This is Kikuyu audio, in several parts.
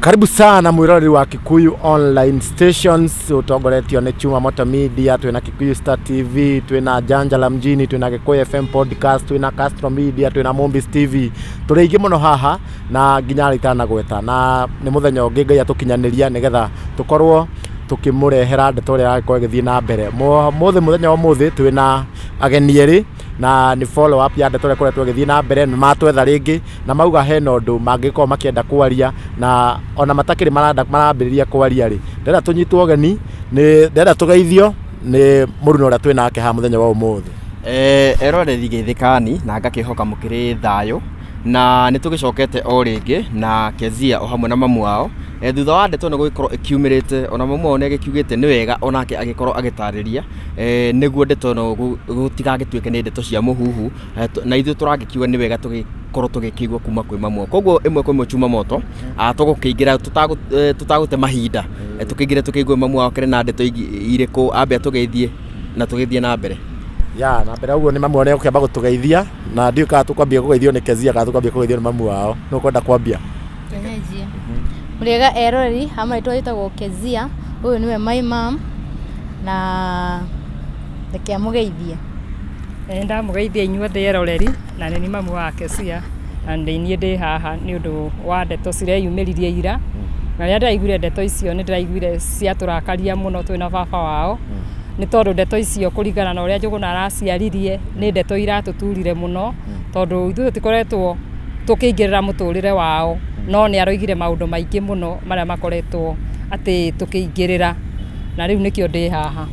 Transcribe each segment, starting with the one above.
Karibu sana mwiroreri wa Kikuyu Online Stations utongoretio nĩ Chuma Moto Media. Twĩna Kikuyu Star TV, twĩna Janja la Mjini, twĩna Gikuyu FM Podcast, twĩna Castro Media, twĩna Mombis TV. Tũrĩ aingĩ mũno haha na nginya arĩa itanagweta, na nĩ mũthenya ũngĩ Ngai atũkinyanĩria nĩgetha tũkorwo tũkĩmũrehera ndeto ĩrĩa ĩragĩkorwo ĩgĩthiĩ na mbere. Mũthĩ mũthenya wa ũmũthĩ twĩna ageni erĩ, na nĩ follow up ya ndeto ĩrĩa ĩkoretwo ĩgĩthiĩ na mbere. Nĩ matwetha rĩngĩ na mauga hena ũndũ mangĩkorwo makĩenda kwaria, na ona matakĩrĩ marambĩrĩria kwaria rĩ, ndĩrenda tũnyitwo ũgeni, nĩ ndĩrenda tũgeithio nĩ mũruna ũrĩa twĩ nake haha mũthenya wa ũmũthĩ. Eroreri geithĩkani na ngakĩhoka mũkĩrĩ thayũ, na nĩ tũgĩcokete o rĩngĩ na Kezia o hamwe na mamu wao. Thutha wa ndeto ĩno gũgĩkorwo ĩkiumĩrĩte, ona mamu wao nĩ agĩkiugĩte nĩ wega onake agĩkorwo agĩtarĩria, nĩguo ndeto ĩno gũtigagĩtuĩke nĩ ndeto cia mũhuhu. Na ithuĩ tũragĩkiuga nĩ wega tũgĩkorwo tũgĩkĩigua kuma kwĩ mamu wao. Koguo ĩmwe kwa ĩmwe Chuma Moto, tũgũkĩingĩra tũtagũte mahinda, tũkĩingĩre tũkĩigue mamu wao akĩrĩ na ndeto irĩkũ, ambe atũgeithie na tũgĩthiĩ na mbere. Ya na mbere ũguo nĩ mamu wao nĩ egũkĩamba gũtũgeithia, na ndiũĩ kana tũkwambia kũgeithio nĩ Kezia kana tũkwambia kũgeithio nĩ mamu wao. Nũ ũkwenda kwambia? Nyenjie. Mũrĩega eroreri, ha marĩtwa njĩtagwo Kezia, ũyũ nĩwe my mom, na reke amũgeithie. Nĩ ndamũgeithia inyuothe eroreri, na nĩ niĩ mamu wa Kezia, na nĩ niĩ ndĩ haha nĩ ũndũ wa ndeto cireyumĩririe ira, na rĩrĩa ndĩraiguire ndeto icio nĩ ndĩraiguire ciatũrakaria mũno twĩna baba wao, nĩ tondũ ndeto icio kũringana na ũrĩa Njũgũna araciaririe, nĩ ndeto iratũturire mũno, tondũ ithuĩ tũtikoretwo tũkĩingĩrĩra mũtũrĩre wao, no nĩ aroigire maũndũ maingĩ mũno marĩa makoretwo atĩ tũkĩingĩrĩra, na rĩu nĩkĩo ndĩ haha.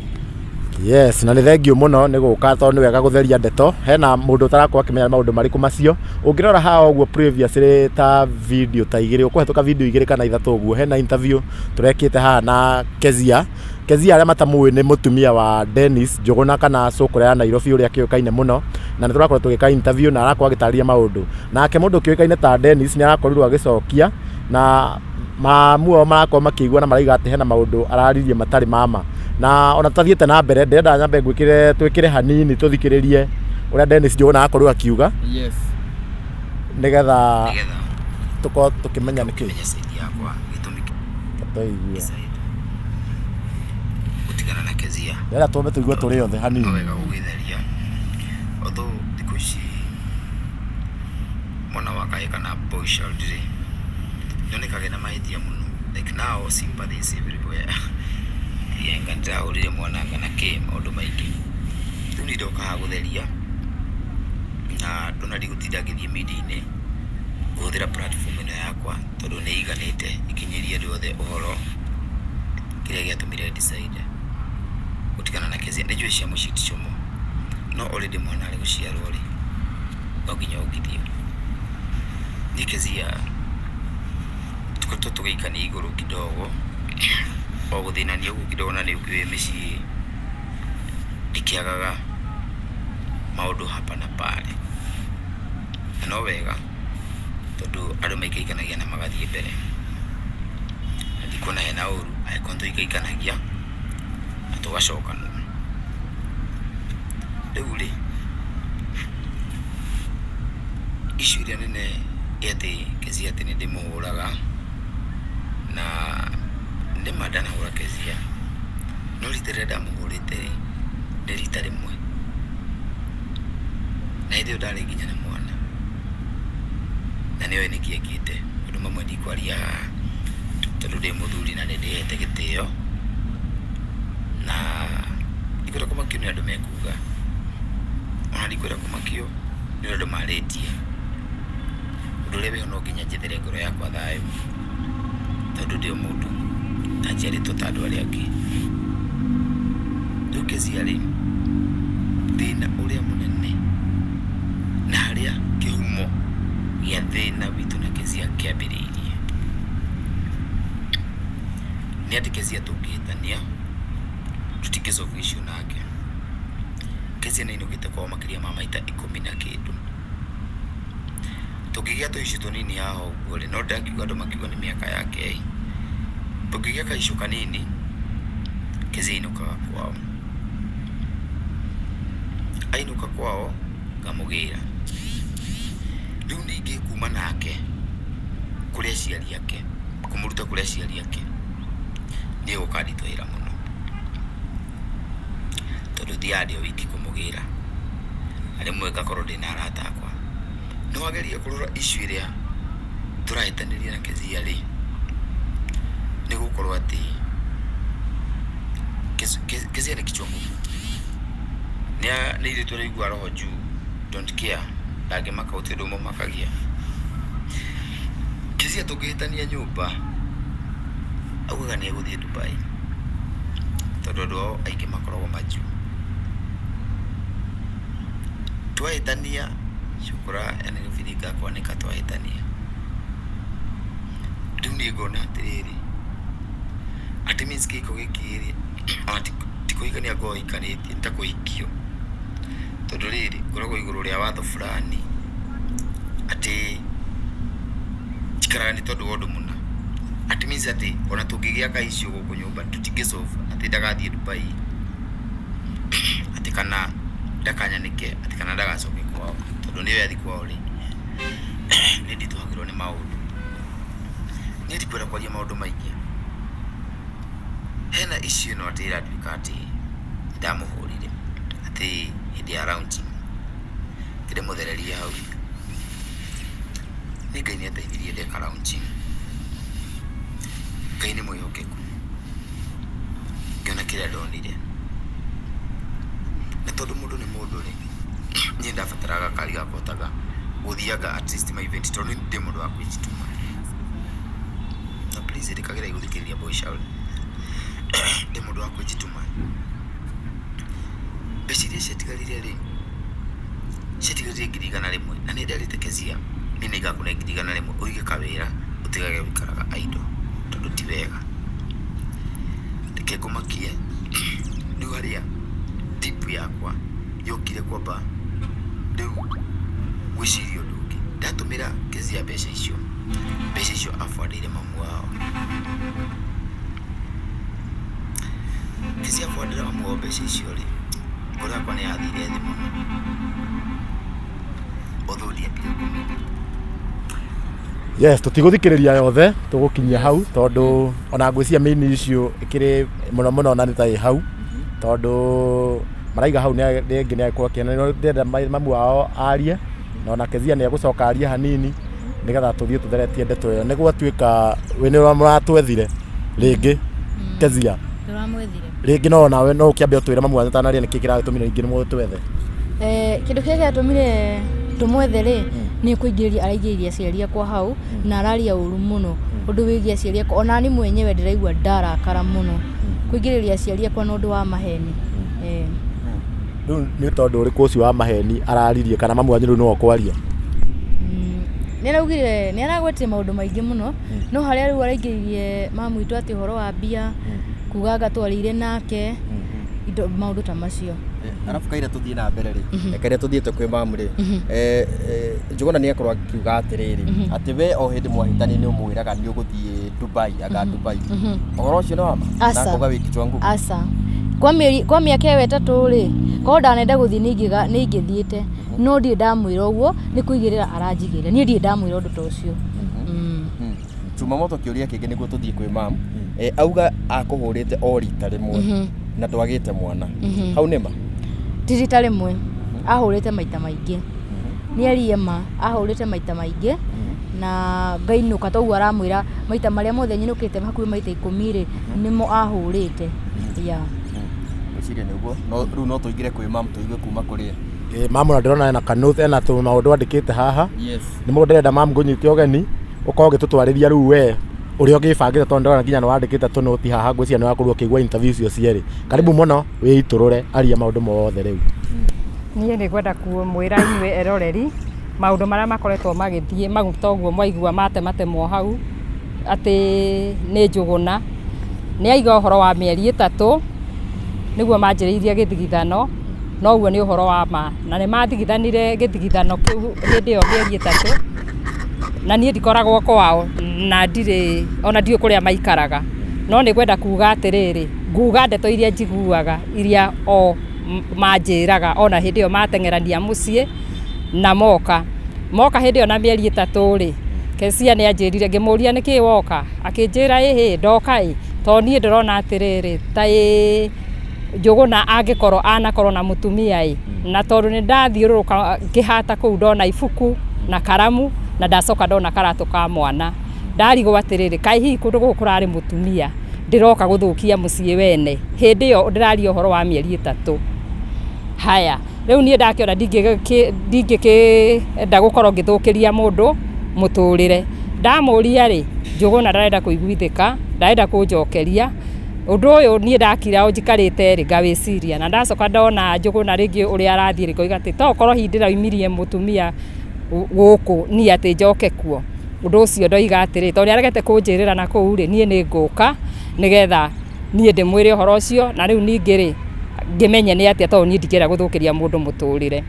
Yes, na nĩ thengiũ mũno nĩ gũka tondũ nĩ wega gũtheria ndeto. Hena mũndũ ũtarakorwo akĩmenya maũndũ marĩkũ macio. Ũngĩrora haha ũguo previously ta video ta igĩrĩ, ũkũhetũka video igĩrĩ kana ithatũ ũguo, hena interview tũrekĩte haha na Kezia. Kezia arĩa matamũĩ nĩ mũtumia wa Dennis Njũgũna kana cũkũra ya Nairobi ũrĩa kĩũĩkaine mũno, na nĩ tũrakorwo tũgĩka interview na arakorwo agĩtarĩria maũndũ. Nake mũndũ ũkĩũĩkaine ta Dennis nĩ arakorirwo agĩcokia, na mamu ao marakorwo makĩigua na marauga atĩ hena maũndũ araririe matarĩ ma ma. Na ona tũtathiĩte na mbere, ndĩrenda nyambe ngwĩkĩre, twĩkĩre hanini tũthikĩrĩrie ũrĩa Dennis Njũgũna arakorirwo akiuga. Yes. Nĩgetha tũkorwo tũkĩmenya nĩkĩ. Menya side yakwa gĩtũmi. Tũigue. Gũtigana na Kezia. Ndĩrenda twambe tũigue tũrĩ othe hanini. No wega gũgĩtheria. Although thikũ ici mwana wa kahĩĩ kana boy child rĩ, nĩonekaga ena mahĩtia mũno. Like now sympathy is everywhere. Anga nĩndĩrahũrire mwana anga na kĩ maũndũ maingĩ. Rĩu niĩ ndoka haha gũtheria, na ndona ndigũtinda ngĩthiĩ media-inĩ, ngũhũthĩra platform ĩno yakwa tondũ nĩ ĩiganĩte ĩkinyĩrie andũ othe ũhoro kĩrĩa gĩatũmire decide gũtigana na Kezia. Nĩ njũĩ cia mũciĩ ti cũmũ, no already mwana arĩ gũciarwo rĩ, no nginya ongithio. Niĩ Kezia tũkoretwo tũgĩikania igũrũ kidogo, o gũthĩnania ũguo kidogo, na nĩ ũkĩũĩ mĩciĩ ndĩkĩagaga maũndũ hapa na pale. Na no wega tondũ andũ maikaikanagia na magathiĩ mbere. Na ndikuona hena ũru angĩkorwo nĩ tũikaikanagia na tũgacokanwo. Rĩu rĩ, issue ĩrĩa nene ĩ atĩ Kezia atĩ nĩ ndĩmũhũraga, na nĩma ndanahũra Kezia, no rita rĩrĩa ndamũhũrĩte rĩ, nĩ rita rĩmwe. Na hĩndĩ ĩyo ndarĩ nginya na mwana, na nĩoĩ nĩkĩ ekĩte. Maũndũ mamwe ndikwaria haha tondũ ndĩ mũthuri na nĩ ndĩhete gĩtĩo, na ndikwenda kũmakio nĩ andũ mekuga, ona ndikwenda kũmakio nĩ ũrĩa andũ marĩtie. Ũndũ ũrĩa wĩho no nginya njethere ngoro yakwa thayũ, tondũ ndĩ o mũndũ na njiarĩtwo ta andũ arĩa angĩ. Rĩu Kezia rĩ, thĩna ũrĩa mũnene na harĩa kĩhumo gĩa thĩna witũ na Kezia kĩambĩrĩirie, nĩ atĩ Kezia tũngĩhĩtania tũtingĩ solve issue nake. Kezia nĩ ainũkĩte kwao makĩria ma maita ikũmi na kĩndũ. Tũngĩgĩa tũ issue tũnini haha ũguo rĩ, no ndĩrakiuga andũ makiuga nĩ mĩaka yake ĩ, tũngĩgĩa ka issue kanini, Kezia ainũkaga kwao. Ainũka kwao ngamũgĩra. Rĩu ningĩ kuma nake kũrĩ aciari ake. Kũmũruta kũrĩ aciari ake nĩ gũkanditũhĩra mũno, tondũ thiaga ndĩ o wiki kũmũgĩra, na rĩmwe ngakorwo ndĩna arata akwa. Nĩ wageria kũrora issue ĩrĩa tũrahĩtanĩria na Kezia rĩ, nĩ gũkorwo atĩ Kezia nĩ kichwa ngumu. Nĩ airĩtu araigua roho juu, don't care, ndangĩmaka gũtirĩ ũndũ ũmũmakagia. Kezia tũngĩhĩtania nyũmba, augaga nĩ egũthiĩ Dubai, tondũ andũ ao aingĩ makoragwo majuu. Twahĩtania, cukura yani gũbiringa kwanĩka twahĩtania. Rĩu niĩ ngona atĩrĩrĩ, atĩ means kĩhiko gĩkĩ rĩ, ona ti kũhikania ngoragwo hikanĩtie, nĩ ta kũhikio. Tondũ rĩrĩ, ngoragwo igũrũ rĩa watho fulani, atĩ njikaraga nĩ tondũ wa ũndũ mũna. At means atĩ ona tũngĩgĩa ka issue gũkũ nyũmba tũtingĩ solve atĩ ndagathiĩ Dubai, atĩ kana ndakanyanĩke, atĩ kana ndagacoke kwao, tondũ nĩoĩ athiĩ kwao rĩ, nĩ nditũhagĩrwo nĩ maũndũ. Niĩ ndikwenda kwaria maũndũ maingĩ, hena issue ĩno atĩ ĩratuĩka atĩ nĩ ndamũhũrire, atĩ hĩndĩ ya launching, ngĩmũthereria hau. Niĩ Ngai nĩ andeithirie ndeka launching, Ngai nĩ mwĩhokeku, ngĩona kĩrĩa ndonire. Na tondũ mũndũ nĩ mũndũ rĩ, niĩ nĩndabataraga gakari ga kũhotaga gũthianga at least ma event tondũ niĩ ndĩ mũndũ wa kwĩjituma. Na please ĩtĩkagĩrai gũthikĩrĩria boy child, ndĩ mũndũ wa kwĩjituma. Mbeca iria ciatigarire rĩ, ciatigarire 100,000 na nĩ nderĩte Kezia niĩ nĩ ngakũne 100,000 ũige kawĩra ũtigage gũikaraga idle tondũ ti wega. Reke ngũmakie rĩu harĩa deep yakwa yokire kwamba rĩu gwĩciria ũndũ ũngĩ. Ndatũmĩra Kezia mbeca icio, mbeca icio abuatĩire mamu wao. Kezia abuatĩra mamu wao mbeca icio rĩ, ngoro yakwa nĩ yathire thĩ mũno. Although ndiambire kũmenya. Yes, tũtigũthikĩrĩria yothe, tũgũkinyia hau tondũ ona ngwĩciria main issue ĩkĩrĩ mũno mũno ona nĩ ta ĩ hau, tondũ maraiga hau rĩngĩ nĩ agĩkorwo akĩona no ndĩrenda mamu wao arie na ona Kezia nĩ egũcoka arie hanini nĩgetha tũthiĩ tũtheretie ndeto ĩyo. Nĩ gwatuĩka we nĩ mũratwethire rĩngĩ Kezia. Tũramwethire. Rĩngĩ no nawe no ũkĩambe ũtwĩre mamu wanyu atanaria nĩkĩ kĩragĩtũmire rĩngĩ mũtwethe. Kĩndũ kĩrĩa kĩratũmire tũmwethe rĩ, nĩ kũingĩrĩria araingĩrĩria aciari akwa hau na araria ũru mũno ũndũ wĩgiĩ aciari akwa. Ona niĩ mwenyewe ndĩraigua ndarakara mũno kũingĩrĩria aciari akwa na ũndũ wa maheni. Rĩu nĩ tondũ ũrĩkũ ũcio wa maheni araririe kana mamu wanyu rĩu nĩwe ũkwaria? Nĩ araugire nĩ aragwetire maũndũ maingĩ mũno no harĩa rĩu araingĩrĩirie mamu witũ atĩ ũhoro wa mbia, kuga anga twarĩire nake, indo maũndũ ta macio. Arabu kaira tũthiĩ na mbere rĩ, kaira tũthiĩte kwĩ mamu rĩ, Njũgũna nĩ akorwo akiuga atĩrĩrĩ, atĩ we o hĩndĩ mwahĩtania nĩ ũmwĩraga nĩ ũgũthiĩ Dubai, anga Dubai. Ũhoro ũcio nĩ wa ma? Aca. Na akauga wĩ kichwa ngumu. Aca. Kwa mĩeri kwa mĩaka ĩyo ĩtatũ rĩ, korwo ndanenda gũthiĩ nĩ ingĩthiĩte, no ndirĩ ndamwĩra ũguo, nĩ kũigĩrĩra aranjigĩrĩra. Niĩ ndirĩ ndamwĩra ũndũ ta ũcio. Jumamoto kĩũria kĩngĩ nĩguo tũthiĩ kwĩ mamu. Auga akũhũrĩte o rita rĩmwe na ndwagĩte mwana. Hau nĩ ma? Ti rita rĩmwe, ahũrĩte maita maingĩ. Nĩ arie ma, ahũrĩte maita maingĩ na ngainũka toguo aramwĩra maita marĩa mothe nyinũkĩte hakuhĩ maita 10 rĩ, nĩmo ahũrĩte. Yeah. Ngwĩciria nĩ ũguo. No rĩu no tũingĩre kwĩ mamu tũigue kuma kũrĩ ye. Mamu na ndĩrona ena kanũth ena tũmaũndũ andĩkĩte haha. Yes. Nĩ mũndũ ndĩrenda mamu ngũnyite ũgeni ũkorwo ũgĩtũtwarĩria rĩu we ũrĩa ũgĩbangĩte tondũ ndĩrona nginya nĩ wandĩkĩte tũnũti haha ngwĩciria nĩ wakorirwo ũkĩigua interview icio cierĩ. Karibu mũno wĩitũrũre aria maũndũ mothe rĩu. Niĩ nĩ ngwenda kũmwĩra inyuĩ eroreri maũndũ marĩa makoretwo magĩthiĩ mau toguo mwaigua matematemwo hau atĩ nĩ Njũgũna. Nĩ aiga ũhoro wa mĩeri 3 nĩguo manjĩrĩirie gĩthigithano, na ũguo nĩ ũhoro wa ma. Na nĩ mathigithanire gĩthigithano kĩu hĩndĩ ĩyo mĩeri 3, na niĩ ndikoragwo kwao na ndirĩ ona ndiũĩ kũrĩa maikaraga. No nĩ ngwenda kuga atĩrĩrĩ, nguga ndeto iria njiguaga iria o manjĩraga ona hĩndĩ ĩyo mateng'erania mũciĩ na moka. Moka hĩndĩ ĩyo na mĩeri 3 rĩ, Kesia nĩ anjĩrire, ngĩmũria nĩkĩ woka, akĩnjĩra ĩhĩ ndoka ĩ, tondũ niĩ ndĩrona atĩrĩrĩ, ta ĩ Njũgũna angĩkorwo anakorwo na mũtumia ĩ, na tondũ nĩ ndathiũrũrũka ngĩhata kũu ndona ibuku na karamu na ndacoka ndona karatũ ka mwana, ndarigwo atĩrĩrĩ, kaĩ hihi kũndũ gũkũ kũrarĩ mũtumia ndĩroka gũthũkia mũciĩ wene, hĩndĩ ĩyo ndĩraria ũhoro wa mĩeri 3. Haya, rĩu niĩ ndakĩona ndingĩkĩenda gũkorwo ngĩthũkĩria mũndũ mũtũrĩre. Ndamũria rĩ, Njũgũna ndarenda kũiguithĩka, ndarenda kũnjokeria ũndũ ũyũ. Niĩ ndakira o njikarĩte rĩ, ngawĩciria, na ndacoka ndona Njũgũna rĩngĩ ũrĩa arathiĩ rĩ, ngoiga atĩ to ũkorwo hihi ndĩraimirie mũtumia gũkũ niĩ atĩ njoke kuo. Ũndũ ũcio ndoiga atĩrĩ, tondũ nĩaregete kũnjĩrĩra na kũu rĩ, niĩ nĩ ngũka nĩgetha niĩ ndĩmwĩre ũhoro ũcio, na rĩu ningĩ rĩ, ngĩmenye nĩ atĩa, tondũ niĩ ndingĩenda gũthũkĩria mũndũ mũtũrĩre.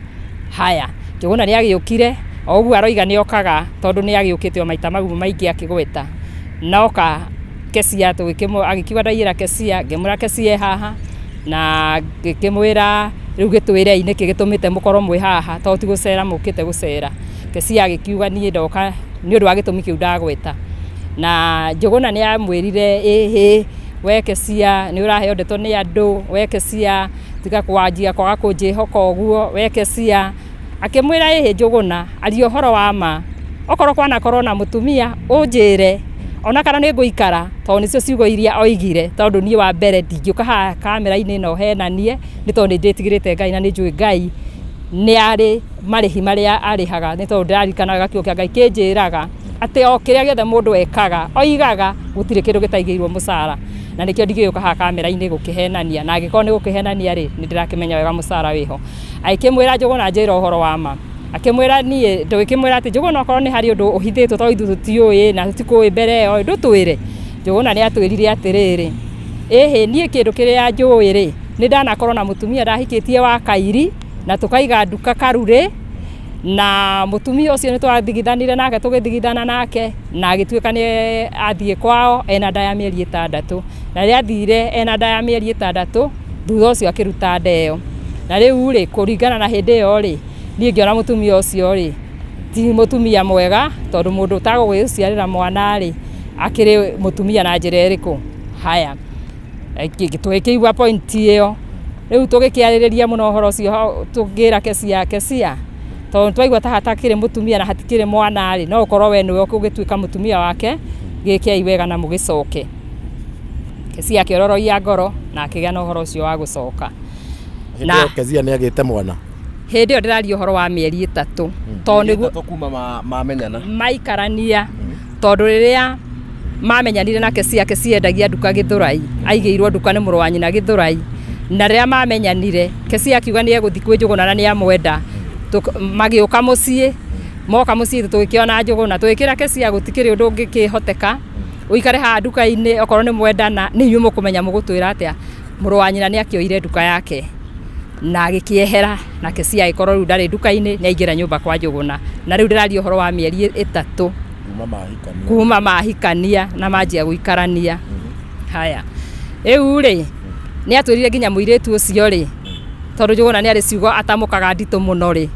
Haya, Njũgũna nĩ agĩũkire, o ũguo aroiga nĩ okaga, tondũ nĩ agĩũkĩte o maita mau maingĩ akĩgweta. Noka Kesia agĩkiuga ndaiyĩra Kesia, ngĩmwĩra Kesia e haha, na ngĩkĩmwĩra rĩu gĩtwĩrei nĩkĩ gĩtũmĩte mũkorwo mwĩ haha, tondũ ti gũcera mũkĩte gũcera. Kesia agĩkiuga niĩ ndoka nĩ ũndũ wa gĩtũmi kĩu ndagweta. Na Njũgũna nĩ amwĩrire ĩhĩ, we Kesia nĩ ũraheo ndeto nĩ andũ, we Kesia tiga kwanjia kwaga kũnjĩhoka ũguo, we Kesia. Akĩmwĩra ĩhĩ Njũgũna, aria ũhoro wa ma, okorwo kwanakorwo na mũtumia ũnjĩre, ona kana nĩ ngũikara, tondũ nĩcio ciugo iria oigire, tondũ niĩ wa mbere ndingĩũka haha kamera-inĩ ĩno henanie, nĩ tondũ nĩ ndĩtigĩrĩte Ngai na nĩ njũĩ Ngai nĩ arĩ marĩhi marĩa arĩhaga, nĩ tondũ ndĩraririkana wega kiugo kĩa Ngai kĩnjĩraga atĩ o kĩrĩa gĩothe mũndũ ekaga oigaga gũtirĩ kĩndũ gĩtaigĩirwo mũcara, na nĩkĩo ndingĩgĩũka haha kamera-inĩ gũkĩhenania, na angĩkorwo nĩ gũkĩhenania rĩ, nĩ ndĩrakĩmenya wega mũcara wĩho. Agĩkĩmwĩra Njũgũna njĩra ũhoro wa ma, akĩmwĩra niĩ tũgĩkĩmwĩra atĩ Njũgũna okorwo nĩ harĩ ũndũ ũhithĩtwo tondũ ithuĩ tũtiũĩ na tũtikũĩ mbere ĩyo ndũtwĩre. Njũgũna nĩ atwĩrire atĩrĩrĩ, ĩhĩ niĩ kĩndũ kĩrĩa njũĩ rĩ, nĩ ndanakorwo na mũtumia ndahikĩtie wa Kairi na tũkaiga nduka Karurĩ, na mũtumia ũcio nĩ twathigithanire nake tũgĩthigithana nake na agĩtuĩka nĩ athiĩ kwao ena nda ya mĩeri 6, na rĩrĩa athire ena nda ya mĩeri 6, thutha ũcio akĩruta nda ĩyo. Na rĩu rĩ, kũringana na hĩndĩ ĩyo rĩ, niĩ ngĩona mũtumia ũcio rĩ, ti mũtumia mwega, tondũ mũndũ ũtagũgĩciarĩra mwana rĩ, akĩrĩ mũtumia na njĩra ĩrĩkũ? Haya, tũgĩkĩigua point ĩyo, rĩu tũgĩkĩarĩrĩria mũno ũhoro ũcio, tũngĩra Kesia, Kesia, tondũ twaigua ta hatakĩrĩ mũtumia na hatikĩrĩ mwana rĩ, no ũkorwo we nĩwe ũgĩtuĩka mũtumia wake, gĩkei wega na mũgĩcoke. Kesia akĩororoia ngoro na akĩgĩa na ũhoro ũcio wa gũcoka. Hĩndĩ ĩyo Kezia nĩ agĩte mwana. Hĩndĩ ĩyo ndĩraria ũhoro wa mĩeri 3, tondũ nĩguo kuma mamenyana, maikarania, tondũ rĩrĩa mamenyanire na Kesia, Kesia endagia nduka Gĩthũrai, aigĩirwo nduka nĩ mũrũ wa nyina Gĩthũrai, na rĩrĩa mamenyanire Kesia akiuga nĩ egũthiĩ kwĩ Njũgũna na nĩ amwenda. Magĩũka mũciĩ, moka mũciĩ tũgĩkĩona Njũgũna, tũgĩkĩra Kesia gũtikĩrĩ ũndũ ũngĩkĩhoteka ũikare haha nduka-inĩ, okorwo nĩ mwendana nĩ inyuĩ mũkũmenya mũgũtwĩra atĩa. Mũrũ wa nyina nĩ akĩoire nduka yake na agĩkĩehera, na Kesia agĩkorwo rĩu ndarĩ nduka-inĩ, nĩ aingĩra nyũmba kwa Njũgũna. Na rĩu ndĩraria ũhoro wa mĩeri 3 kuma mahikania na manjia gũikarania. Haya, rĩu rĩ, nĩ atwĩrire nginya mũirĩtu ũcio rĩ, tondũ Njũgũna nĩ arĩ ciugo atamũkaga nditũ mũno rĩ,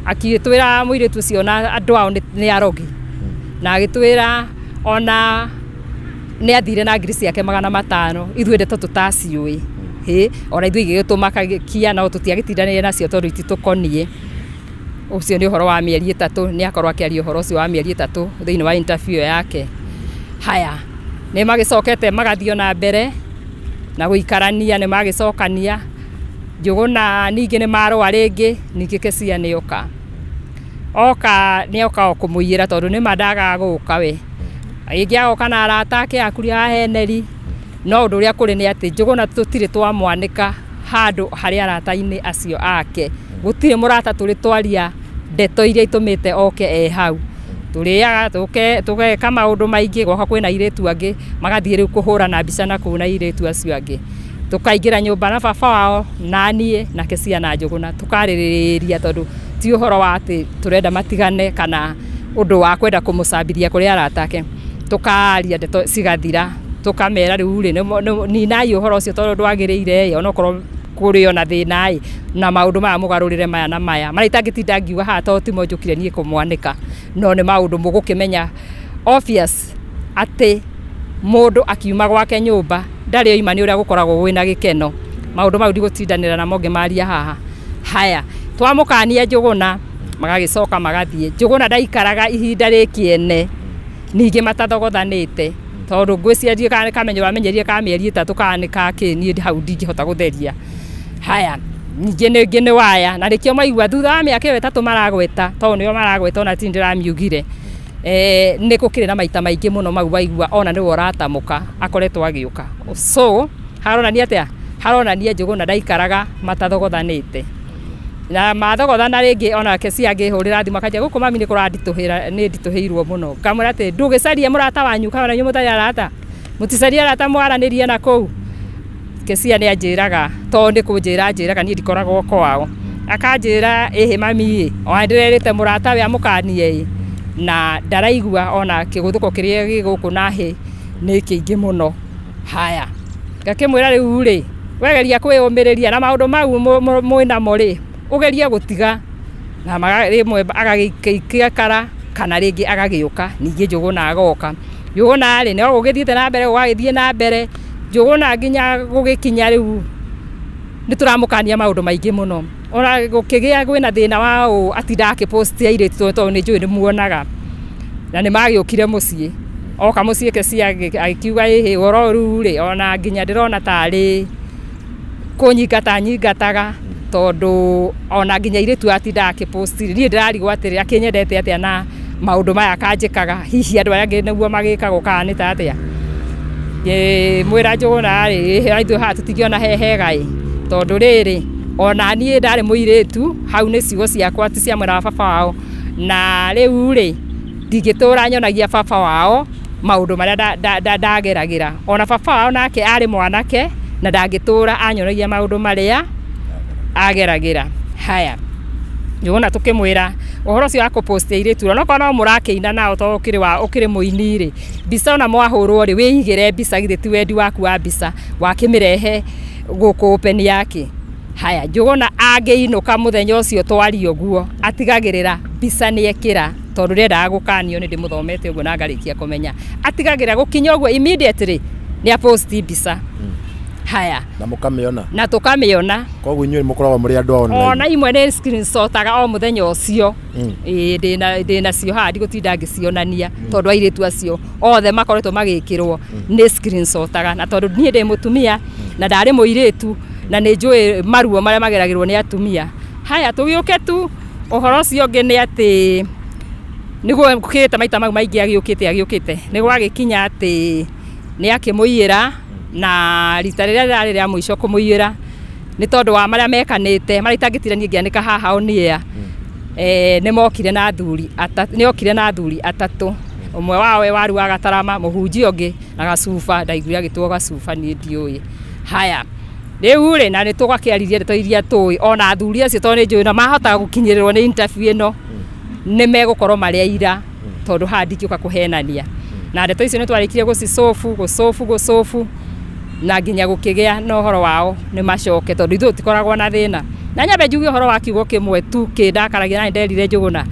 akĩtwĩra mũirĩtu ũcio na andũ ao nĩ arogi, na agĩtwĩra ona nĩ athire na ngiri ciake 500, ithuĩ ndeto tũtaciũĩ, hĩ, ona ithuĩ igĩgĩtũmakagia, no tũtiagĩtindanĩire nacio tondũ ititũkoniĩ. Ũcio nĩ ũhoro wa mĩeri 3, nĩ akorwo akĩaria ũhoro ũcio wa mĩeri 3 thĩinĩ wa interview yake. Haya, nĩ magĩcokete magathiĩ ona mbere na gũikarania, nĩ magĩcokania. Njũgũna ningĩ nĩ marũa rĩngĩ, ningĩ Kesia nĩ oka. Oka nĩ oka o kũmũiyĩra, tondũ nĩ ma ndagaga gũka we. Rĩngĩ agoka na arata ake akuria aheneri, no ũndũ ũrĩa kũrĩ nĩ atĩ Njũgũna tũtirĩ twamwanĩka handũ harĩ arata-inĩ acio ake. Gũtirĩ mũrata tũrĩ twaria ndeto iria itũmĩte oke e hau. Tũrĩaga tũgeka maũndũ maingĩ, gwoka kwĩna airĩtu angĩ, magathiĩ rĩu kũhũrana mbica na kũu na airĩtu acio angĩ. Tũkaingĩra nyũmba na baba wao na niĩ na Kesia na Njũgũna, tũkarĩrĩria, tondũ ti ũhoro wa atĩ tũrenda matigane kana ũndũ wa kwenda kũmũcambithia kũrĩ arata ake. Tũkaria ndeto cigathira, tũkamera rĩu rĩ, ninai ũhoro ũcio tondũ ndwagĩrĩire ĩ, onokorwo Kũrĩ ona thĩna ĩ na maũndũ maya mũgarũrĩre maya na maya marĩa itangĩtinda ngiuga haha tondũ timo njũkire niĩ kũmwanĩka, no nĩ maũndũ mũgũkĩmenya obvious atĩ mũndũ akiuma gwake nyũmba ndarĩ oima nĩ ũrĩa gũkoragwo gwĩna gĩkeno. Maũndũ mau ndigũtindanĩra namo ngĩmaria haha. Haya, twamũkania Njũgũna magagĩcoka magathiĩ. Njũgũna ndaikaraga ihinda rĩkĩene ningĩ matathogothanĩte, tondũ ngwĩciria ndiũĩ kana nĩ kamenyo amenyerire ka mĩeri 3 kana nĩ ka kĩ, niĩ hau ndingĩhota gũtheria. Haya, ningĩ ningĩ nĩ waya na nĩkĩo maigua thutha wa mĩaka ĩyo 3 maragweta, tondũ nĩo maragweta ona tini ndĩramiugire, nĩ gũkĩrĩ na maita maingĩ mũno mau waigua ona nĩwe ũratamũka akoretwo agĩũka. So haronania atĩa? Haronania Njũgũna ndaikaraga matathogothanĩte. Na mathogothana rĩngĩ onake si angĩhũrĩra thimũ akanjĩra gũkũ mami nĩ kũranditũhĩra, nĩ nditũhĩirwo mũno. Ngamwĩra atĩ ndũgĩcarie mũrata wanyu kana inyuĩ mũtarĩ arata, mũticarie arata mwaranĩrie na kũu. Kesia nĩ anjĩraga tondũ nĩ kũnjĩra anjĩraga niĩ ndikoragwo kwao, akanjĩra ĩhĩ mami ĩ, ona nĩndĩrerĩte mũratawe amũkanie ĩ, na ndaraigua ona kĩgũthũko kĩrĩa gĩ gũkũ na hĩ nĩ kĩingĩ mũno. Haya, ngakĩmwĩra rĩu rĩ, wegeria kwĩyũmĩrĩria na maũndũ mau mwĩnamo rĩ, ũgerie gũtiga na rĩmwe agagĩikara kana rĩngĩ agagĩũka ningĩ Njũgũna agoka. Njũgũna rĩ, no gũgĩthiĩte na mbere gũgagĩthiĩ na mbere, Njũgũna nginya gũgĩkinya rĩu nĩ tũramũkania maũndũ maingĩ mũno. Ona gũkĩgĩa kwĩna thĩna wa ũũ atindaga akĩpost airĩtu tondũ nĩ njũĩ nĩ muonaga. Na nĩ magĩũkire mũciĩ, oka mũciĩ Kesia agĩkiuga ĩhĩ ũhoro ũyũ rĩu rĩ, ona nginya ndĩrona tarĩ kũnyingata anyingataga, tondũ ona nginya airĩtu atindaga akĩpost rĩ, niĩ ndĩrarigwo atĩrĩ akĩnyendete atĩa na maũndũ maya akanjĩkaga, hihi andũ arĩa angĩ nĩguo magĩkagwo kana nĩ ta atĩa. Ngĩmwĩra Njũgũna rĩ, ithuĩ haha tũtingĩona he hega ĩ, tondũ rĩrĩ ona niĩ ndarĩ mũirĩtu, hau nĩ ciugo ciakwa ti cia mwena wa baba wao, na rĩu rĩ ndingĩtũra nyonagia baba wao maũndũ marĩa ndageragĩra. Ona baba wao nake arĩ mwanake na ndangĩtũra anyonagia maũndũ marĩa ageragĩra. Haya, Njũgũna tũkĩmwĩra ũhoro ũcio wa kũpost airĩtu, ona okorwo no mũrakĩina nao tondũ ũkĩrĩ wa ũkĩrĩ mũini rĩ, mbica ona mwahũrwo rĩ, wĩigĩre mbica githĩ ti wendi waku wa mbica wakĩmĩrehe gũkũ open yake. Haya, Njũgũna angĩinũka mũthenya ũcio twaria ũguo, atigagĩrĩra mbica nĩ ekĩra, tondũ ndendaga gũkanio nĩ ndĩmũthomete ũguo na ngarĩkia kũmenya. Atigagĩrĩra gũkinya ũguo immediately nĩ apost mbica. Haya, na mũkamĩona. Na tũkamĩona. Koguo inyuĩ mũkoragwo mũrĩ andũ a online. Ona imwe nĩ screenshotaga o mũthenya ũcio. Ĩĩ ndĩnacio haha ndigũtinda ngĩcionania, tondũ airĩtu acio othe makoretwo magĩkĩrwo nĩ screenshotaga, na tondũ niĩ ndĩ mũtumia na ndarĩ mũirĩtu na nĩ njũĩ maruo marĩa mageragĩrwo nĩ atumia. Haya, tũgĩũke tu ũhoro ũcio ũngĩ nĩ atĩ nĩguo gũkĩte maita mau maingĩ agĩũkĩte nĩ gwagĩkinya atĩ nĩ akĩmũiyĩra, na rita rĩrĩa rĩrarĩ rĩa mũico kũmũiyĩra nĩ tondũ wa marĩa mekanĩte marĩa itangĩtinda niĩ ngĩanĩka haha on air. Nĩ mokire na athuri atatũ, nĩ okire na athuri atatũ, ũmwe wao we waru wa Gatarama, mũhunjia ũngĩ na gacuba, ndaiguire agĩtwo gacuba niĩ ndiũĩ. Haya, rĩu rĩ, na nĩ tũgakĩaririe ndeto iria tũĩ, ona athuri acio tondũ nĩ njũĩ na mahota gũkinyĩrĩrwo nĩ interview ĩno nĩ megũkorwo marĩ aira, tondũ haha ndingĩũka kũhenania. Na ndeto icio nĩ twarĩkirie gũcicobu gũcobu gũcobu na nginya gũkĩgĩa na ũhoro wao nĩ macoke, tondũ ithuĩ tũtikoragwo na thĩna. Na nyambe njuge ũhoro wa kiugo kĩmwe tu kĩndakaragia, na nĩnderire Njũgũna,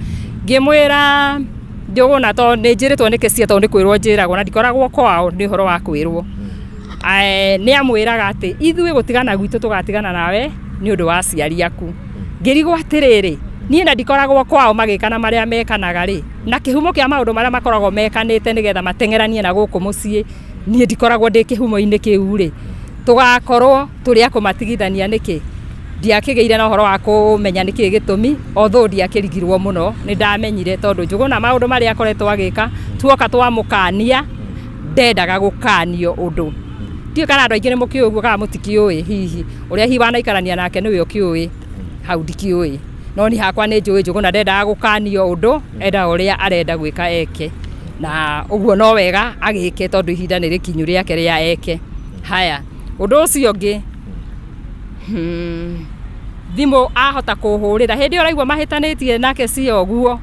ngĩmwĩra Njũgũna tondũ nĩ njĩrĩtwo nĩ Kesia, tondũ nĩ kwĩrwo njĩragwo na ndikoragwo kwao, nĩ ũhoro wa kwĩrwo. Nĩ amwĩraga atĩ ithuĩ gũtigana gwitũ tũgatigana nawe nĩ ũndũ wa aciari aku. Ngĩrigwo atĩrĩrĩ, niĩ na ndikoragwo kwao magĩkana marĩa mekanaga rĩ, na kĩhumo kĩa maũndũ marĩa makoragwo mekanĩte nĩgetha mateng'eranie na gũkũ mũciĩ, niĩ ndikoragwo ndĩ kĩhumo-inĩ kĩu rĩ, tũgakorwo tũrĩ a kũmatigithania nĩkĩ? Ndiakĩgĩire na ũhoro wa kũmenya nĩkĩ gĩtũmi, although ndiakĩrigirwo mũno, nĩ ndamenyire tondũ Njũgũna maũndũ marĩa akoretwo agĩka, tuoka twamũkania, ndendaga gũkanio ũndũ. Ndiũĩ kana andũ aingĩ nĩ mũkĩũĩ ũguo kana mũtikĩũĩ, hihi ũrĩa hihi wanaikarania nake nĩwe ũkĩũĩ, hau ndikĩũĩ. No niĩ hakwa nĩ njũĩ Njũgũna ndendaga gũkanio ũndũ, endaga ũrĩa arenda gwĩka eke. Na ũguo no wega agĩke tondũ ihinda nĩ rĩkinyu rĩake rĩa eke. Haya, ũndũ ũcio ũngĩ, thimũ ahota kũhũrĩra hĩndĩ ĩyo ũraigua mahĩtanĩtie nake cia ũguo,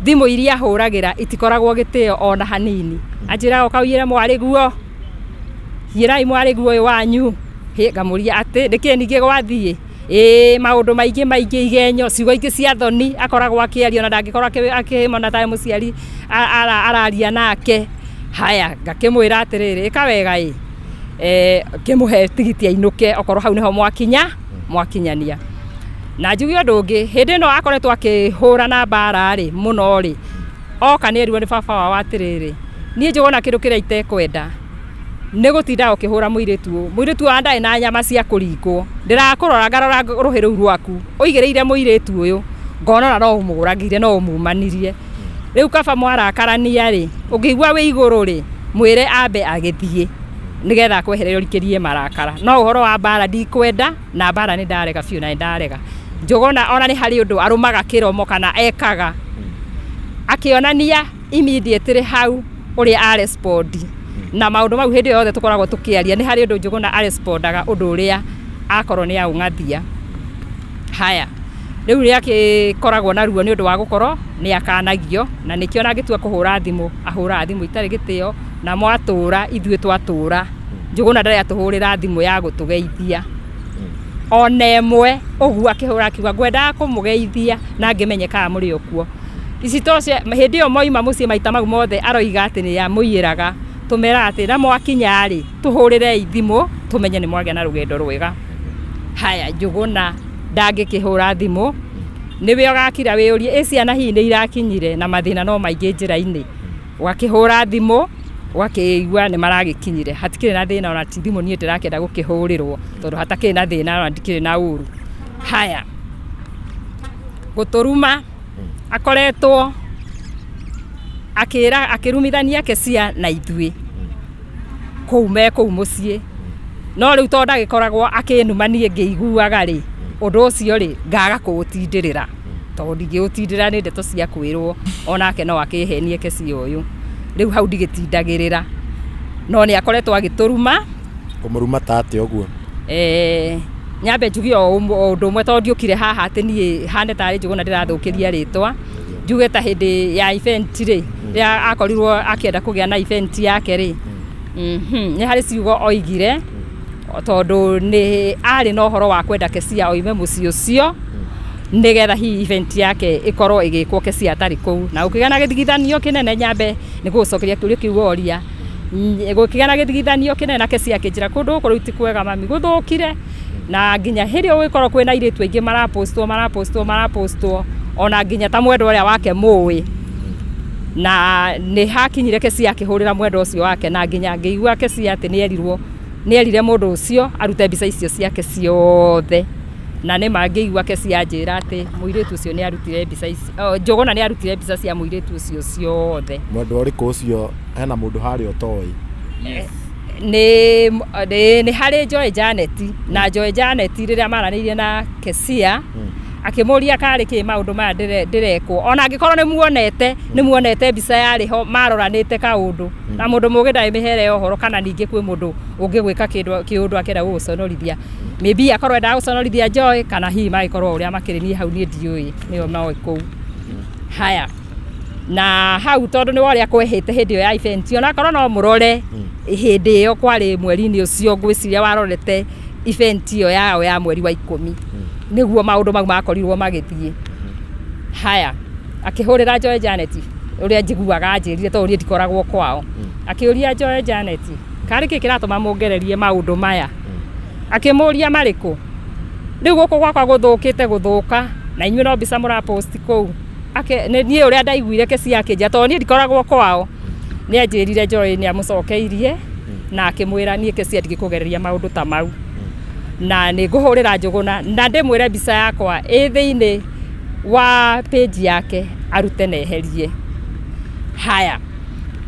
thimũ iria ahũragĩra itikoragwo gĩtĩo ona hanini. Anjĩraga ũka ũiyĩre mwarĩguo, iyĩrai mwarĩguo ũyũ wanyu. Hĩ, ngamũria atĩ nĩkĩ ningĩ gwathiĩ? Ĩĩ, maũndũ maingĩ maingĩ, igenyo, ciugo ingĩ cia thoni akoragwo akĩaria, ona ndangĩkorwo akĩmona tarĩ mũciari araria nake. Haya, ngakĩmwĩra atĩrĩrĩ, ĩka wega ĩ, kĩmũhe tigiti ainũke, okorwo hau nĩho mwakinya mwakinyania. Na njuge ũndũ ũngĩ, hĩndĩ ĩno akoretwo akĩhũrana mbara rĩ mũno rĩ, oka nĩ erirwo nĩ baba wao atĩrĩrĩ, niĩ Njũgũna kĩndũ kĩrĩa itekwenda nĩ gũtinda ũkĩhũra mũirĩtu ũyũ. Mũirĩtu ũyũ ndarĩ na nyama cia kũringwo, ndĩrakũrora ngarora rũhĩ rũu rwaku ũigĩrĩire mũirĩtu ũyũ, ngona ona no ũmũragire, no ũmumanirie. Rĩu kaba mwarakarania rĩ, ũngĩigua wĩ igũrũ rĩ, mwĩre ambe agĩthiĩ nĩgetha akweherere ũrikĩrie marakara. No ũhoro wa mbara ndikwenda, na mbara nĩ ndarega biũ, na nĩ ndarega. Njũgũna ona nĩ harĩ ũndũ arũmaga kĩromo kana ekaga akĩonania immediately hau ũrĩa arespondi na maũndũ mau. Hĩndĩ ĩyo yothe tũkoragwo tũkĩaria nĩ harĩ ũndũ Njũgũna arespondaga ũndũ ũrĩa akorwo nĩ aũng'athia. Haya, rĩu nĩ akĩkoragwo na ruo nĩ ũndũ wa gũkorwo nĩ akanagio, na nĩkĩo ona angĩtua kũhũra thimũ ahũraga thimũ itarĩ gĩtĩo. Na mwatũra ithuĩ twatũra, Njũgũna ndarĩ atũhũrĩra thimũ ya gũtũgeithia ona ĩmwe. Ũguo akĩhũra akiuga ngwendaga kũmũgeithia na ngĩmenye kana mũrĩ o kuo. Isitoshe, hĩndĩ ĩyo moima mũciĩ maita mau mothe aroiga atĩ nĩ amũiyĩraga, tũmeraga atĩ na mwakinya rĩ, tũhũrĩrei thimũ tũmenye nĩ mwagĩa na rũgendo rwega. Haya, Njũgũna ndangĩkĩhũra thimũ, nĩwe ũgakira wĩyũrie ĩ ciana hihi nĩ irakinyire, na mathĩna no maingĩ njĩra-inĩ. Ũgakĩhũra thimũ ũgakĩigua nĩ maragĩkinyire, hatikĩrĩ na thĩna, ona ti thimũ niĩ ndĩrakĩenda gũkĩhũrĩrwo, tondũ hatakĩrĩ na thĩna ona ndikĩrĩ na ũru. Haya, gũtũruma akoretwo akĩra akĩrumithania Kesia na ithuĩ kũu me kũu mũciĩ, no rĩu tondũ ndagĩkoragwo akĩnuma niĩ ngĩiguaga rĩ, ũndũ ũcio rĩ ngaga kũũtindĩrĩra, tondũ ndingĩũtindĩrĩra, nĩ ndeto cia kwĩrwo, onake no akĩhenie Kesia ũyũ. Rĩu hau ndigĩtindagĩrĩra, no nĩ akoretwo agĩtũruma. Kũmũruma ta atĩa ũguo? Nyambe njuge o ũndũ ũmwe, tondũ ndiũkire haha atĩ niĩ hane tarĩ Njũgũna ndĩrathũkĩria rĩtwa. Njuge ta hĩndĩ ya event rĩ, rĩrĩa akorirwo akĩenda kũgĩa na event yake rĩ, nĩ harĩ ciugo oigire, tondũ nĩ arĩ na ũhoro wa kwenda Kesia oime mũciĩ ũcio nĩgetha hihi event yake ĩkorwo ĩgĩkwo Kesia atarĩ kũu, na gũkĩgĩa na gĩthigithanio kĩnene. Nyambe nĩ gũgũcokeria kĩũria kĩu woria, gũkĩgĩa na gĩthigithanio kĩnene, na Kesia akĩnjĩra kũndũ gũkũ rĩu ti kwega mami, gũthũkire, na nginya hĩndĩ ĩyo gũgĩkorwo kwĩna airĩtu aingĩ marapostwo marapostwo marapostwo, ona nginya ta mwendwa ũrĩa wake mũĩ, na nĩ hakinyire Kesia akĩhũrĩra mwendwa ũcio wake, na nginya ngĩigua Kesia atĩ nĩ erirwo, nĩ erire mũndũ ũcio arute mbica icio ciake ciothe. Na nĩ ma ngĩigua Kesia anjĩra atĩ mũirĩtu ũcio nĩ arutire mbica icio, Njũgũna nĩ arutire mbica cia mũirĩtu ũcio ciothe. Mwendwa ũrĩkũ ũcio? Hena mũndũ harĩa ũtoĩ? Nĩ harĩ Joy Janet, na Joy Janet rĩrĩa maranĩirie na Kesia akĩmũria karĩ kĩ maũndũ maya ndĩrekwo, ona angĩkorwo nĩ muonete mbica yarĩ ho maroranĩte kaũndũ, na mũndũ mũgĩ ndarĩ mĩhere ya ũhoro, kana ningĩ kwĩ mũndũ ũngĩgwĩka kĩndũ kĩũndũ akĩenda gũgũconorithia, maybe akorwo endaga gũconorithia Joy, kana hihi magĩkorwo ũrĩa makĩrĩ, niĩ hau niĩ ndiũĩ, nĩo moĩ kũu. Haya, na hau tondũ nĩ ũrĩa kwehĩte hĩndĩ ĩyo ya event, onakorwo no mũrore hĩndĩ ĩyo kwarĩ mweri-inĩ ũcio, ngwĩciria warorete event ĩyo yao ya mweri wa 10 nĩguo maũndũ mau makorirwo magĩthiĩ. Haya, akĩhũrĩra Joy Janet, ũrĩa njiguaga anjĩrire, tondũ niĩ ndikoragwo kwao, akĩũria Joy Janet karĩ kĩ kĩratũma mũngererie maũndũ maya. Akĩmũria marĩkũ, rĩu gũkũ gwakwa gũthũkĩte gũthũka, na inyuĩ no mbica mũrapost kũu. Niĩ ũrĩa ndaiguire Kesia akĩnjĩra, tondũ niĩ ndikoragwo kwao, nĩ anjĩrire Joy nĩ amũcokeirie na akĩmwĩra niĩ Kesia ndingĩkũgereria maũndũ ta mau, na nĩ ngũhũrĩra Njũgũna na ndĩmwĩre mbica yakwa ĩ thĩinĩ wa page yake arute na eherie. Haya,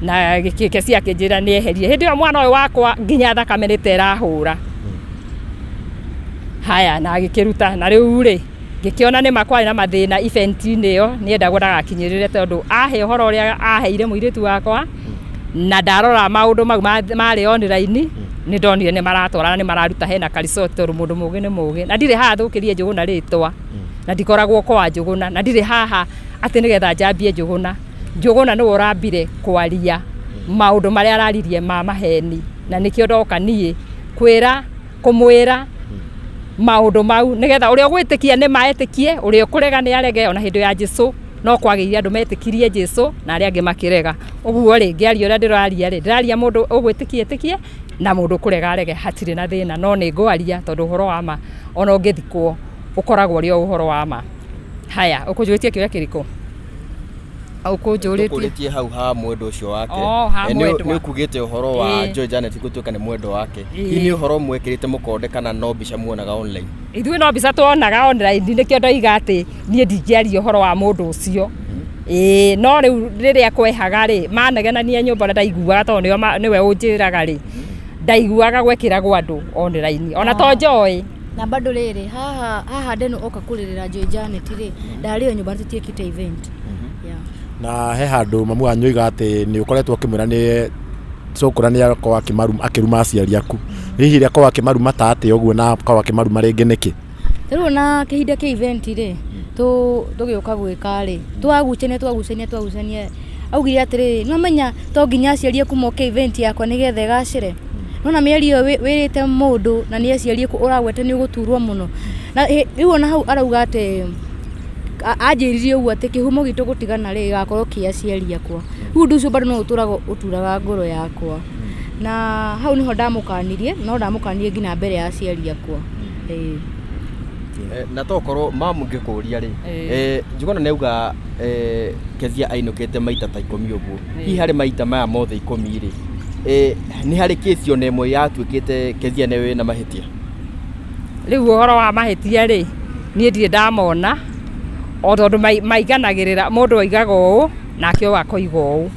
na Kesia akĩnjĩra nĩ eherie. Hĩndĩ ĩyo mwana ũyũ wakwa nginya thakame nĩ ta ĩrahũra. Haya, na agĩkĩruta, na rĩu rĩ ngĩkĩona nĩ ma kwarĩ na mathĩna event-inĩ ĩyo, nĩendagwo ndagakinyĩrĩre, tondũ ahe ũhoro ũrĩa aheire mũirĩtu wakwa, na ndarora maũndũ mau marĩ online nĩ ndonire nĩ maratwarana, nĩ mararuta hena karisoti, tondũ mũndũ mũgĩ nĩ mũgĩ. Na ndirĩ haha thũkĩrie Njũgũna rĩtwa, na ndikoragwo kwa Njũgũna, na ndirĩ haha atĩ nĩgetha njambie Njũgũna. Njũgũna nĩwe ũrambire kwaria maũndũ marĩa araririe ma maheni, na nĩkĩo ndoka niĩ kwĩra. Kũmwĩra maũndũ mau nĩgetha ũrĩa ũgwĩtĩkia nĩ maetĩkie, ũrĩa ũkũrega nĩ arege. Ona hĩndĩ ya Jesu no kwagĩire andũ metĩkirie Jesu na arĩa angĩ makĩrega. Ũguo rĩ, ngĩaria ũrĩa ndĩraria rĩ, ndĩraria mũndũ ũgwĩtĩkia etĩkie na mũndũ ũkũrega arege, hatirĩ na thĩna, no nĩ ngwaria tondũ ũhoro wa ma ona ũngĩthikwo ũkoragwo ũrĩ o ũhoro wa ma. Haya, ũkũnjũrĩtie kĩũria kĩrĩkũ? Ũkũnjũrĩtie Tũkũrĩtie hau ha mwendwa ũcio wake. Oh, ha Eh, mwendwa. Nĩ ũkugĩte ũhoro wa Joy Janet gũtuĩka nĩ mwendwa wake. Hihi nĩ ũhoro mwekĩrĩte mũkonde kana no mbica muonaga online? Ithuĩ no mbica tuonaga online, nĩkĩo ndoiga atĩ niĩ ndingĩaria ũhoro wa mũndũ ũcio. Ĩĩ, no rĩu rĩrĩa kwehaga rĩ, manegenania nyũmba ũrĩa ndaiguaga, tondũ nĩwe ũnjĩraga rĩ, ndaiguaga gwekĩragwo andũ online ona to Joy. Na bado rĩrĩ haha haha Deno oka kũrĩrĩra Joy Janet rĩ, ndarĩ o nyũmba, tũtiĩkĩte event. Yeah. Na he handũ mamu wanyu oiga atĩ nĩ ũkoretwo ũkĩmwĩra nĩ cũkũra nĩ akorwo akĩruma aciari aku. Hihi rĩ akorwo akĩmaruma ta atĩa ũguo, na akorwo akĩmaruma rĩngĩ nĩkĩ? Rĩu ona kĩhinda kĩa event rĩ, tũgĩũka gwĩka rĩ, twagucania twagucania twagucania, augire atĩrĩrĩ, nĩwamenya to nginya aciari aku moke event yakwa nĩgetha ĩgacĩre. Nona mĩario ĩyo wĩrĩte mũndũ na nĩ aciari aku ũragweta, nĩ ũgũturwo mũno. Na rĩu ona hau arauga atĩ anjĩrire ũguo atĩ kĩhumo gitũ gũtigana rĩ, gĩgakorwo kĩ aciari akwa. Rĩu ũndũ ũcio bado no ũtũraga ũturaga ngoro yakwa, na hau nĩho ndamũkanirie, no ndamũkanirie nginya mbere ya aciari akwa. Ĩĩ. Na tokorwo mamu ngĩkũria rĩ, Ĩĩ. Njugona nĩ auga Kezia ainũkĩte maita ta 10 ũguo. Hihi harĩ maita maya mothe 10 rĩ, nĩ harĩ kĩsi ona ĩmwe yatuĩkĩte Kezia nĩwe wĩna mahĩtia? Rĩu ũhoro wa mahĩtia rĩ, niĩ ndirĩ ndamona, o tondũ maiganagĩrĩra mũndũ oigaga ũũ nake ũyũ akoiga ũũ.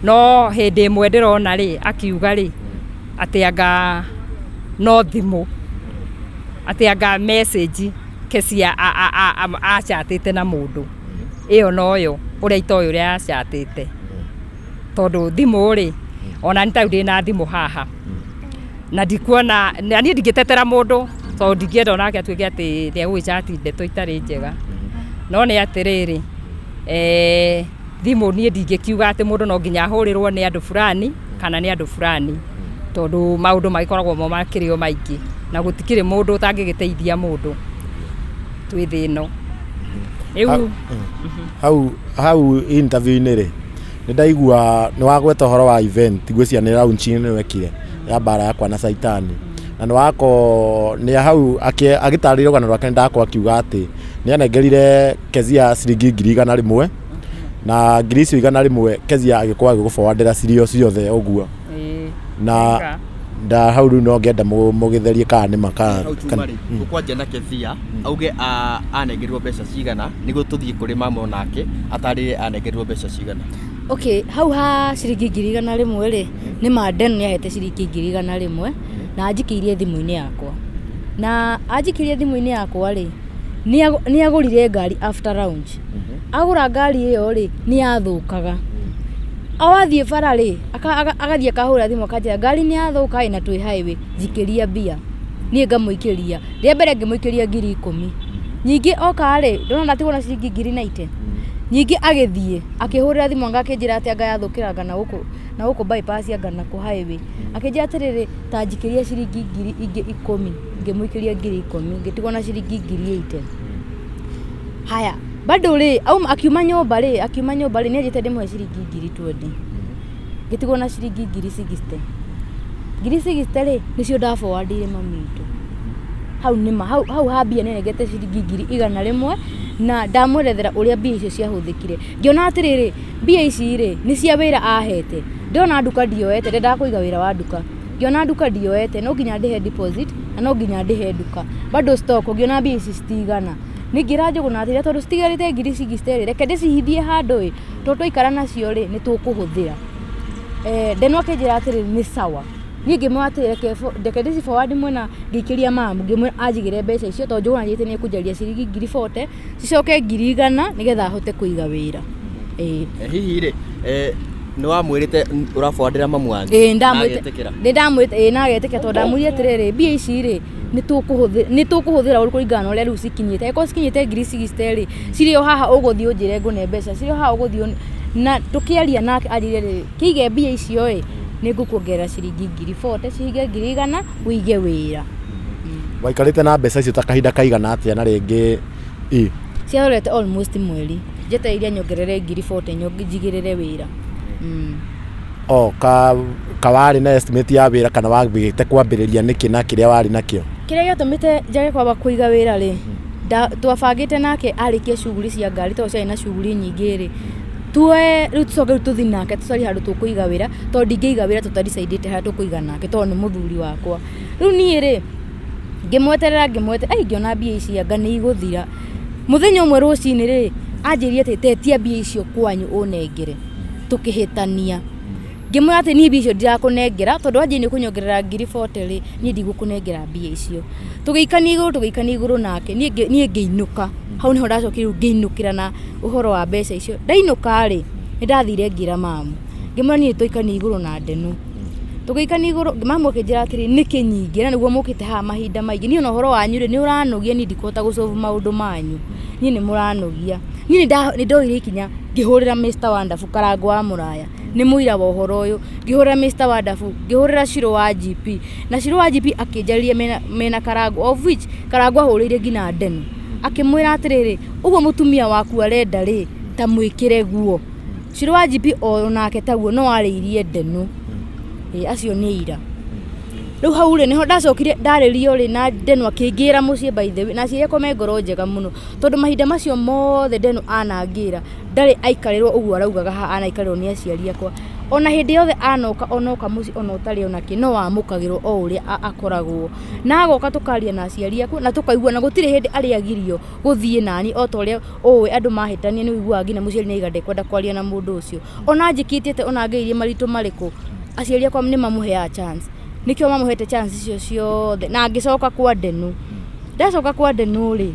No hĩndĩ ĩmwe ndĩrona rĩ, akiuga rĩ atĩ anga no thimũ, atĩ anga message Kezia achatĩte na mũndũ ĩyo, noyo ũrĩa itoĩ ũrĩa achatĩte, tondũ thimũ rĩ, ona nĩ tarĩu ndĩna thimũ haha na ndikuona, na niĩ ndingĩtetera mũndũ tondũ ndingĩenda onake atuĩke atĩ nĩ egũgĩchati ndeto itarĩ njega. No nĩ atĩrĩrĩ, thimũ niĩ ndingĩkiuga atĩ mũndũ no nginya ahũrĩrwo nĩ andũ fulani kana nĩ andũ fulani, tondũ maũndũ magĩkoragwo mo makĩrĩ o maingĩ na gũtikĩrĩ mũndũ ũtangĩgĩteithia mũndũ twĩ thĩ ĩno rĩu. Hau hau interview-inĩ rĩ, nĩ ndaigua nĩ wagweta ũhoro wa event, ngwĩciria nĩ launching nĩ wekire ya Mbara Yakwa na Caitani, na nĩ wako nĩ hau agĩtarĩria rũgano rwake, nĩ ndakwo akiuga atĩ nĩ anengerire Kezia ciringi 100,000, na ngiri icio 100 Kezia agĩkorwo agĩgũbowandĩra cirĩ o ciothe ũguo. Ĩĩ. Na Eka. Nda hau rĩu no ngenda mũgĩtherie kana nĩ ma kana Hau chuma rĩ, tũkwanjia na Kezia auge anengerirwo mbeca cigana, nĩguo tũthiĩ kũrĩ mama onake atarĩrie anengerirwo mbeca cigana. Okay, hau ha ciringi 100,000 rĩ, nĩ ma Deno nĩ ahete ciringi 100,000 na anjikĩirie thimũ-inĩ yakwa. Na anjikĩirie thimũ-inĩ yakwa rĩ, nĩ agũrire ngari after launch. Agũra ngari ĩyo rĩ, nĩ yathũkaga. O athiĩ bara rĩ, agathiĩ akahũra thimũ akanjĩra ngari nĩ yathũka ĩ na twĩ highway, njikĩria mbia. Niĩ ngamũikĩria. Rĩa mbere ngĩmũikĩria 10,000. Ningĩ oka rĩ, ndona ndatigwo na ciringi 90,000. Ningĩ agĩthiĩ akĩhũrĩra thimũ anga akĩnjĩra atĩ anga yathũkĩra anga na gũkũ bypass anga na kũ highway. Akĩnjĩra atĩrĩrĩ, ta njikĩria ciringi ngiri ingĩ 10. Ngĩmũikĩria 10,000, ngĩtigwo na ciringi 80,000. Haya, bado rĩ, auma akiuma nyũmba rĩ, nĩ anjĩte ndĩmũhe ciringi 20,000. Ngĩtigwo na ciringi 60,000. 60,000 rĩ, nĩcio ndaforwardĩire mami witũ. Hau nĩma hau hau ha mbia nĩ ciringi 100,000 na ndamwerethera ũrĩa mbia icio ciahũthĩkire. Ngĩona atĩrĩrĩ, mbia ici rĩ, nĩ cia wĩra ahete. Ndona nduka ndioete, ndendaga kũiga wĩra wa nduka. Ngĩona nduka ndioete, no nginya ndĩhe deposit na no nginya ndĩhe nduka. Bado stock, ngĩona mbia ici citigana. Ningĩra Njũgũna atĩrĩrĩ, tondũ citigarĩte 60,000 rĩ, reke ndĩcihithie handũ ĩ, tondũ twaikara nacio rĩ, nĩ tũkũhũthĩra. Deno akĩnjĩra atĩrĩrĩ, nĩ sawa. Niĩ ngĩmwĩra atĩrĩrĩ, reke ndĩci forward mwena, ngĩikĩria mamu, ngĩmwĩra anjigĩre mbeca icio tondũ Njũgũna anjĩrĩte nĩ ekũnjaria ciringi 40,000 cicoke 100,000 nĩgetha ahote kũiga wĩra. Ĩĩ. Hihi rĩ, nĩ wamwĩrĩte ũraforwardĩra mamu wanyu? Ĩĩ. Na Ndamwĩte. agetĩkĩra? Nĩ ndamwĩte, ĩĩ, na agetĩkĩra, tondũ ndamwĩrire atĩrĩrĩ, mbia ici rĩ, nĩ tũkũhũthĩra ũru kũringana na ũrĩa rĩu cikinyĩte. Angĩkorwo cikinyĩte 60,000 rĩ, cirĩ o haha ũgũthiĩ ũnjĩre ngũne mbeca, cirĩ o haha ũgũthiĩ na tũkĩaria nake anjĩrire rĩ, kĩige mbia icio ĩ, nĩ ngũkuongerera ciringi 40,000 cihinge 100,000 ũige wĩra. Waikarĩte na mbeca icio ta kahinda kaigana atĩa na rĩngĩ i Ciarorete almost mweri njetereire nyongerere ngiri 40 njigĩrĩre wĩra. O ka warĩ na estimate ya wĩra kana wambĩte kwambĩrĩria nĩkĩ na kĩrĩa warĩ nakĩo? Kĩrĩa gĩatũmĩte njage kwamba kũiga wĩra rĩ, twabangĩte nake arĩkie shughuli cia ngari, tondũ ciarĩ na shughuli nyingĩ rĩ, tuoe rĩu tũcoke rĩu tũthiĩ nake tũcarie handũ tũkũiga wĩra, tondũ ndingĩiga wĩra tũtadecidĩte harĩa tũkũiga nake, tondũ nĩ mũthuri wakwa. Rĩu niĩ rĩ, ngĩmweterera ngĩmweterera, ai, ngĩona mbia ici anga nĩ igũthira. Mũthenya ũmwe rũcinĩ rĩ, anjĩrire atĩ tetia mbia icio kwanyu ũnengere. Tũkĩhĩtania, ngĩmwĩra atĩ niĩ mbia icio ndirakũnengera, tondũ wanjĩrire nĩ ũkũnyongerera ngiri 40 rĩ, niĩ ndigũkũnengera mbia icio. Tũgĩikania igũrũ, tũgĩikania igũrũ nake, niĩ ngĩinũka. Hau nĩho ndacokire rĩu ngĩinũkĩra na ũhoro wa mbeca icio. Ndainũka rĩ, nĩ ndathire ngĩra mamu, ngĩmwĩra niĩ tũikanie igũrũ na Ndenu. Tũgĩikania igũrũ, mamu akĩnjĩra atĩrĩ, nĩkĩ nyingĩ na nĩguo mũkĩte haha mahinda maingĩ? Niĩ ona ũhoro wanyu rĩ, nĩ ũranogia, niĩ ndikũhota gũsolve maũndũ manyu, niĩ nĩ mũranogia. Niĩ nĩ ndoire ikinya ngĩhũrĩra Mr Wonderful Karango wa Mũraya, nĩ mũira wa ũhoro ũyũ. Ngĩhũrĩra Mr Wonderful, ngĩhũrĩra Shiro wa GP, na Shiro wa GP akĩnjarĩria mena Karango, of which Karango ahũrĩire nginya Ndenu, akĩmwĩra atĩrĩrĩ, ũguo mũtumia waku arenda rĩ, ta mwĩkĩre guo. Shiro wa GP o nake taguo no arĩirie Ndenu. Ĩ, acio nĩ ira. Rĩu hau rĩ, nĩho ndacokire ndarĩrio rĩ, na Ndenu akĩngĩra mũciĩ, by the way, na aciari akwa me ngoro njega mũno, tondũ mahinda macio mothe Ndenu anangĩra ndarĩ aikarĩrwo ũguo araugaga haha anaikarĩrwo nĩ aciari akwa. Ona hĩndĩ yothe anoka, onoka mũciĩ ona ũtarĩ ona kĩ, no wamũkagĩrwo o ũrĩa akoragwo, na agoka tũkaria na aciari akwa na tũkaigua, na gũtirĩ hĩndĩ arĩ agirio gũthiĩ nani. O ta ũrĩa ũĩ andũ mahĩtania, nĩ ũiguaga nginya mũciari nĩ aiga ndekwenda kwaria na mũndũ ũcio. Ona njĩkĩte atĩa, ona ngeirie maritũ marĩkũ, aciari akwa nĩ mamũheaga chance, nĩkĩo mamũhete chance icio ciothe. Na ngĩcoka kwa Ndenu. Ndacoka kwa Ndenu rĩ,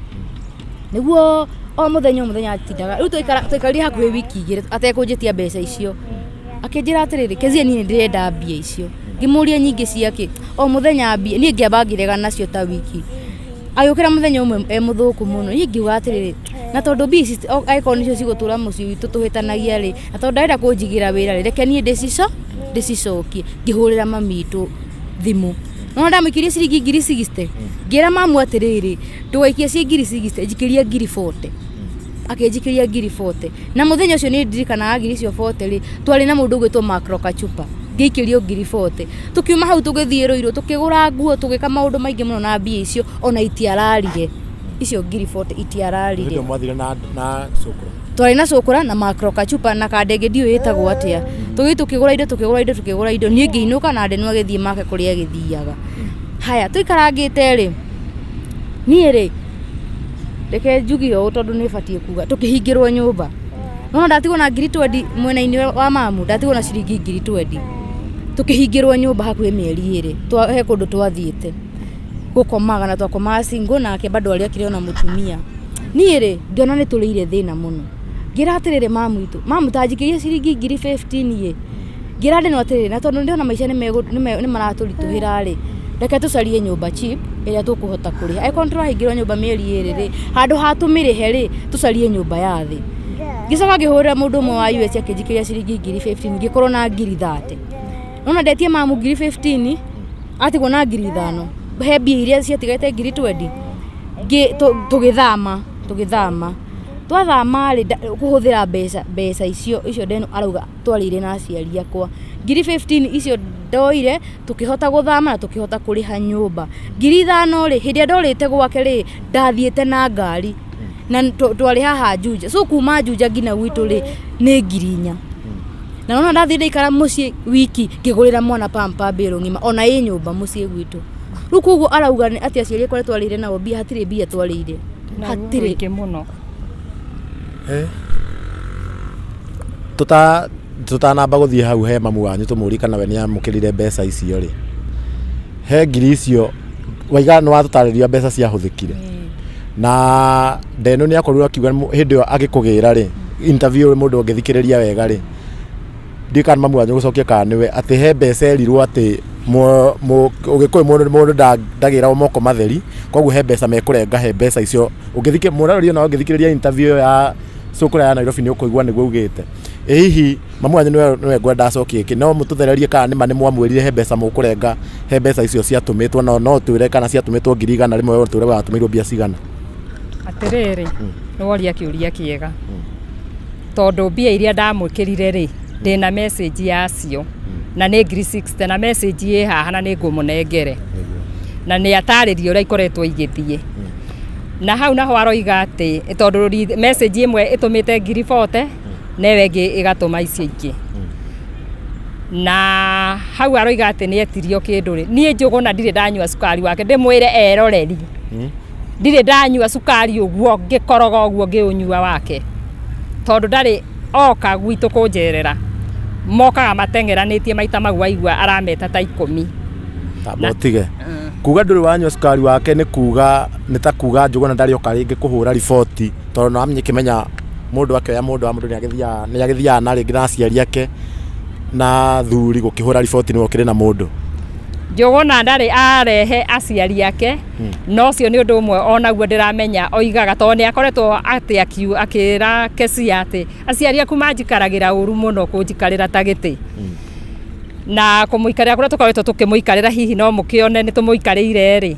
nĩguo o mũthenya o mũthenya atindaga rĩu twaikarire hakuhĩ wiki 2 atekũnjĩtia mbeca icio. Akĩnjĩra atĩrĩrĩ, "Kezia, niĩ nĩ ndĩrenda mbia icio." Ngĩmũria, "Nyingĩ ciakĩ o mũthenya mbia?" Niĩ ngĩamba ngĩregana nacio ta wiki. Agĩũkĩra mũthenya ũmwe e mũthũku mũno. Niĩ ngiuga atĩrĩrĩ, na tondũ mbia ici angĩkorwo nĩcio cigũtũra mũciĩ witũ tũhĩtanagia rĩ, na tondũ ndarenda kũnjigĩra wĩra rĩ, reke niĩ ndĩcicokie. Ngĩhũrĩra mami witũ thimũ, nona ndamũikĩria ciringi ngiri 60. Ngĩra mamu atĩrĩrĩ, "Ndũgaikie ciĩ ngiri 60, njikĩria ngiri 40." Akĩnjikĩria ngiri 40, na mũthenya ũcio nĩ ndirikanaga ngiri icio 40 rĩ, twarĩ na mũndũ ũgwĩtwo Macro Kachupa. Ngĩikĩrio ngiri 40, tũkiuma hau tũgĩthiĩ Rũirũ, tũkĩgũra nguo, tũgĩka maũndũ maingĩ mũno na mbia icio. Ona itiararire, icio ngiri 40 itiararire. Hĩndĩ ĩyo mwathire na cũkũrũ? Twarĩ na cũkũra na Macro Kachupa na kandenge, ndiũĩ ĩtagwo atĩa. Tũgĩthiĩ tũkĩgũra indo, tũkĩgũra indo, tũkĩgũra indo. Niĩ ngĩinũka na Ndenu agĩthiĩ make kũrĩa agĩthiaga. Haya, tũikarangĩte rĩ, niĩ rĩ, reke njuge ũũ tondũ nĩ batiĩ kuga, tũkĩhingĩrwo nyũmba. Nona ndatigwo na ngiri 20 mwena-inĩ wa mamu, ndatigwo na ciringi ngiri 20. Tũkĩhingĩrwo nyũmba hakuhĩ mĩeri 2. He kũndũ twathiĩte gũkomaga, na twakomaga single, nake bado arĩ akĩrĩ ona mũtumia. Niĩ rĩ, ngĩona nĩ tũrĩire thĩna mũno. Ngĩra atĩrĩrĩ mamu witũ, "Mamu, ta njikĩrie ciringi ngiri 15 ĩ." Ngĩra Ndenu atĩrĩrĩ, na tondũ ndĩrona maica nĩ maratũritũhĩra rĩ, reke tũcarie nyũmba cheap ĩrĩa tũkũhota kũrĩha. Angĩkorwo nĩ tũrahingĩrwo nyũmba mĩeri 2 rĩ, handũ ha tũmĩrĩhe rĩ, tũcarie nyũmba ya thĩ. Ngĩcoka ngĩhũrĩra mũndũ ũmwe wa US, akĩnjikĩria ciringi ngiri 15, ngĩkorwo na ngiri 30. Nona ndetie mamu ngiri 15, atigwo na ngiri 5, he mbia iria ciatigarĩte ngiri 20. Tũgĩthama, tũgĩthama. Twathama rĩ, kũhũthĩra mbeca icio Ndenu arauga twarĩire na aciari akwa. Ngiri 15 icio ndoire, tũkĩhota gũthama na tũkĩhota kũrĩha nyũmba. Ngiri 5 rĩ, hĩndĩ ĩrĩa ndorĩte gwake rĩ, ndathiĩte na ngari na twarĩ haha Juja, so kuma Juja nginya gwitũ rĩ, nĩ ngiri 4. Na nona ndathiĩ ndaikara mũciĩ wiki, ngĩgũrĩra mwana pamper bĩrũ ng'ima, ona ĩ nyũmba mũciĩ gwitũ. Rĩu koguo arauga atĩ aciari akwa twarĩire nao mbia, hatirĩ mbia twarĩire, hatirĩ. Rũingĩ mũno. Tũtanamba gũthiĩ hau he mamu wanyu tũmũrie kana we nĩ amũkĩrire mbeca icio rĩ, he ngiri icio waiga nĩ watũtarĩria mbeca ciahũthĩkire, na Ndenu nĩ akorirwo akiuga hĩndĩ ĩyo agĩkũgĩra rĩ, interview mũndũ ũngĩthikĩrĩria wega rĩ, ndiũĩ kana mamu wanyu gũcokia kana nĩwe, atĩ he mbeca erirwo atĩ ũgĩkũyũ mũndũ ndagĩragwo moko matheri, koguo he mbeca mekũrenga he mbeca icio. Ũngĩthikĩ mũrarori ona ũngĩthikĩrĩria interview ĩyo ya cũkũra ya Nairobi, nĩ ũkũigua nĩguo augĩte. Ĩ hihi mamu wanyu nĩwe ngwenda acokie gĩkĩ, no mũtũthererie kana nĩma nĩ mwamwĩrire he mbeca mũkũrenga, he mbeca icio ciatũmĩtwo, no twĩre kana ciatũmĩtwo 100,000, we twĩre watũmĩirwo mbia cigana. Atĩrĩrĩ, nĩ woria kĩũria kĩega, tondũ mbia iria ndamwĩkĩrire rĩ, ndĩna message yacio na nĩ 60,000, na message ĩ haha na nĩ ngũmũnengere, na nĩ atarĩrie ũrĩa ikoretwo igĩthiĩ. Na hau naho aroiga atĩ tondũ message ĩmwe ĩtũmĩte 40,000 na ĩyo ĩngĩ ĩgatũma icio ingĩ, na hau aroiga atĩ nĩ etirio kĩndũ rĩ, niĩ Njũgũna ndirĩ ndanyua cukari wake, ndĩmwĩre eroreri, ndirĩ ndanyua cukari ũguo ngĩkoroga ũguo ngĩũnyua wake, tondũ ndarĩ oka gwitũ kũnjerera, mokaga mateng'eranĩtie maita mau waigua arameta ta 10. Tamba ũtige kuga ndũrĩ wanyua cukari wake, nĩ kuga nĩ ta kuga Njũgũna ndarĩ oka rĩngĩ kũhũra riboti, tondũ no amenya mũndũ akĩoya mũndũ wa mũndũ nĩ agĩthiaga na rĩngĩ na aciari ake na thuri gũkĩhũra riboti nĩwe ũkĩrĩ na mũndũ. Njũgũna ndarĩ arehe aciari ake, no ũcio nĩ ũndũ ũmwe onaguo ndĩramenya oigaga, tondũ nĩ akoretwo atĩ akĩra Kesia atĩ aciari aku manjikaragĩra ũru mũno, kũnjikarĩra ta gĩtĩ na kũmũikarĩra kũrĩa tũkoretwo tũkĩmũikarĩra, hihi no mũkĩone nĩ tũmũikarĩire rĩ,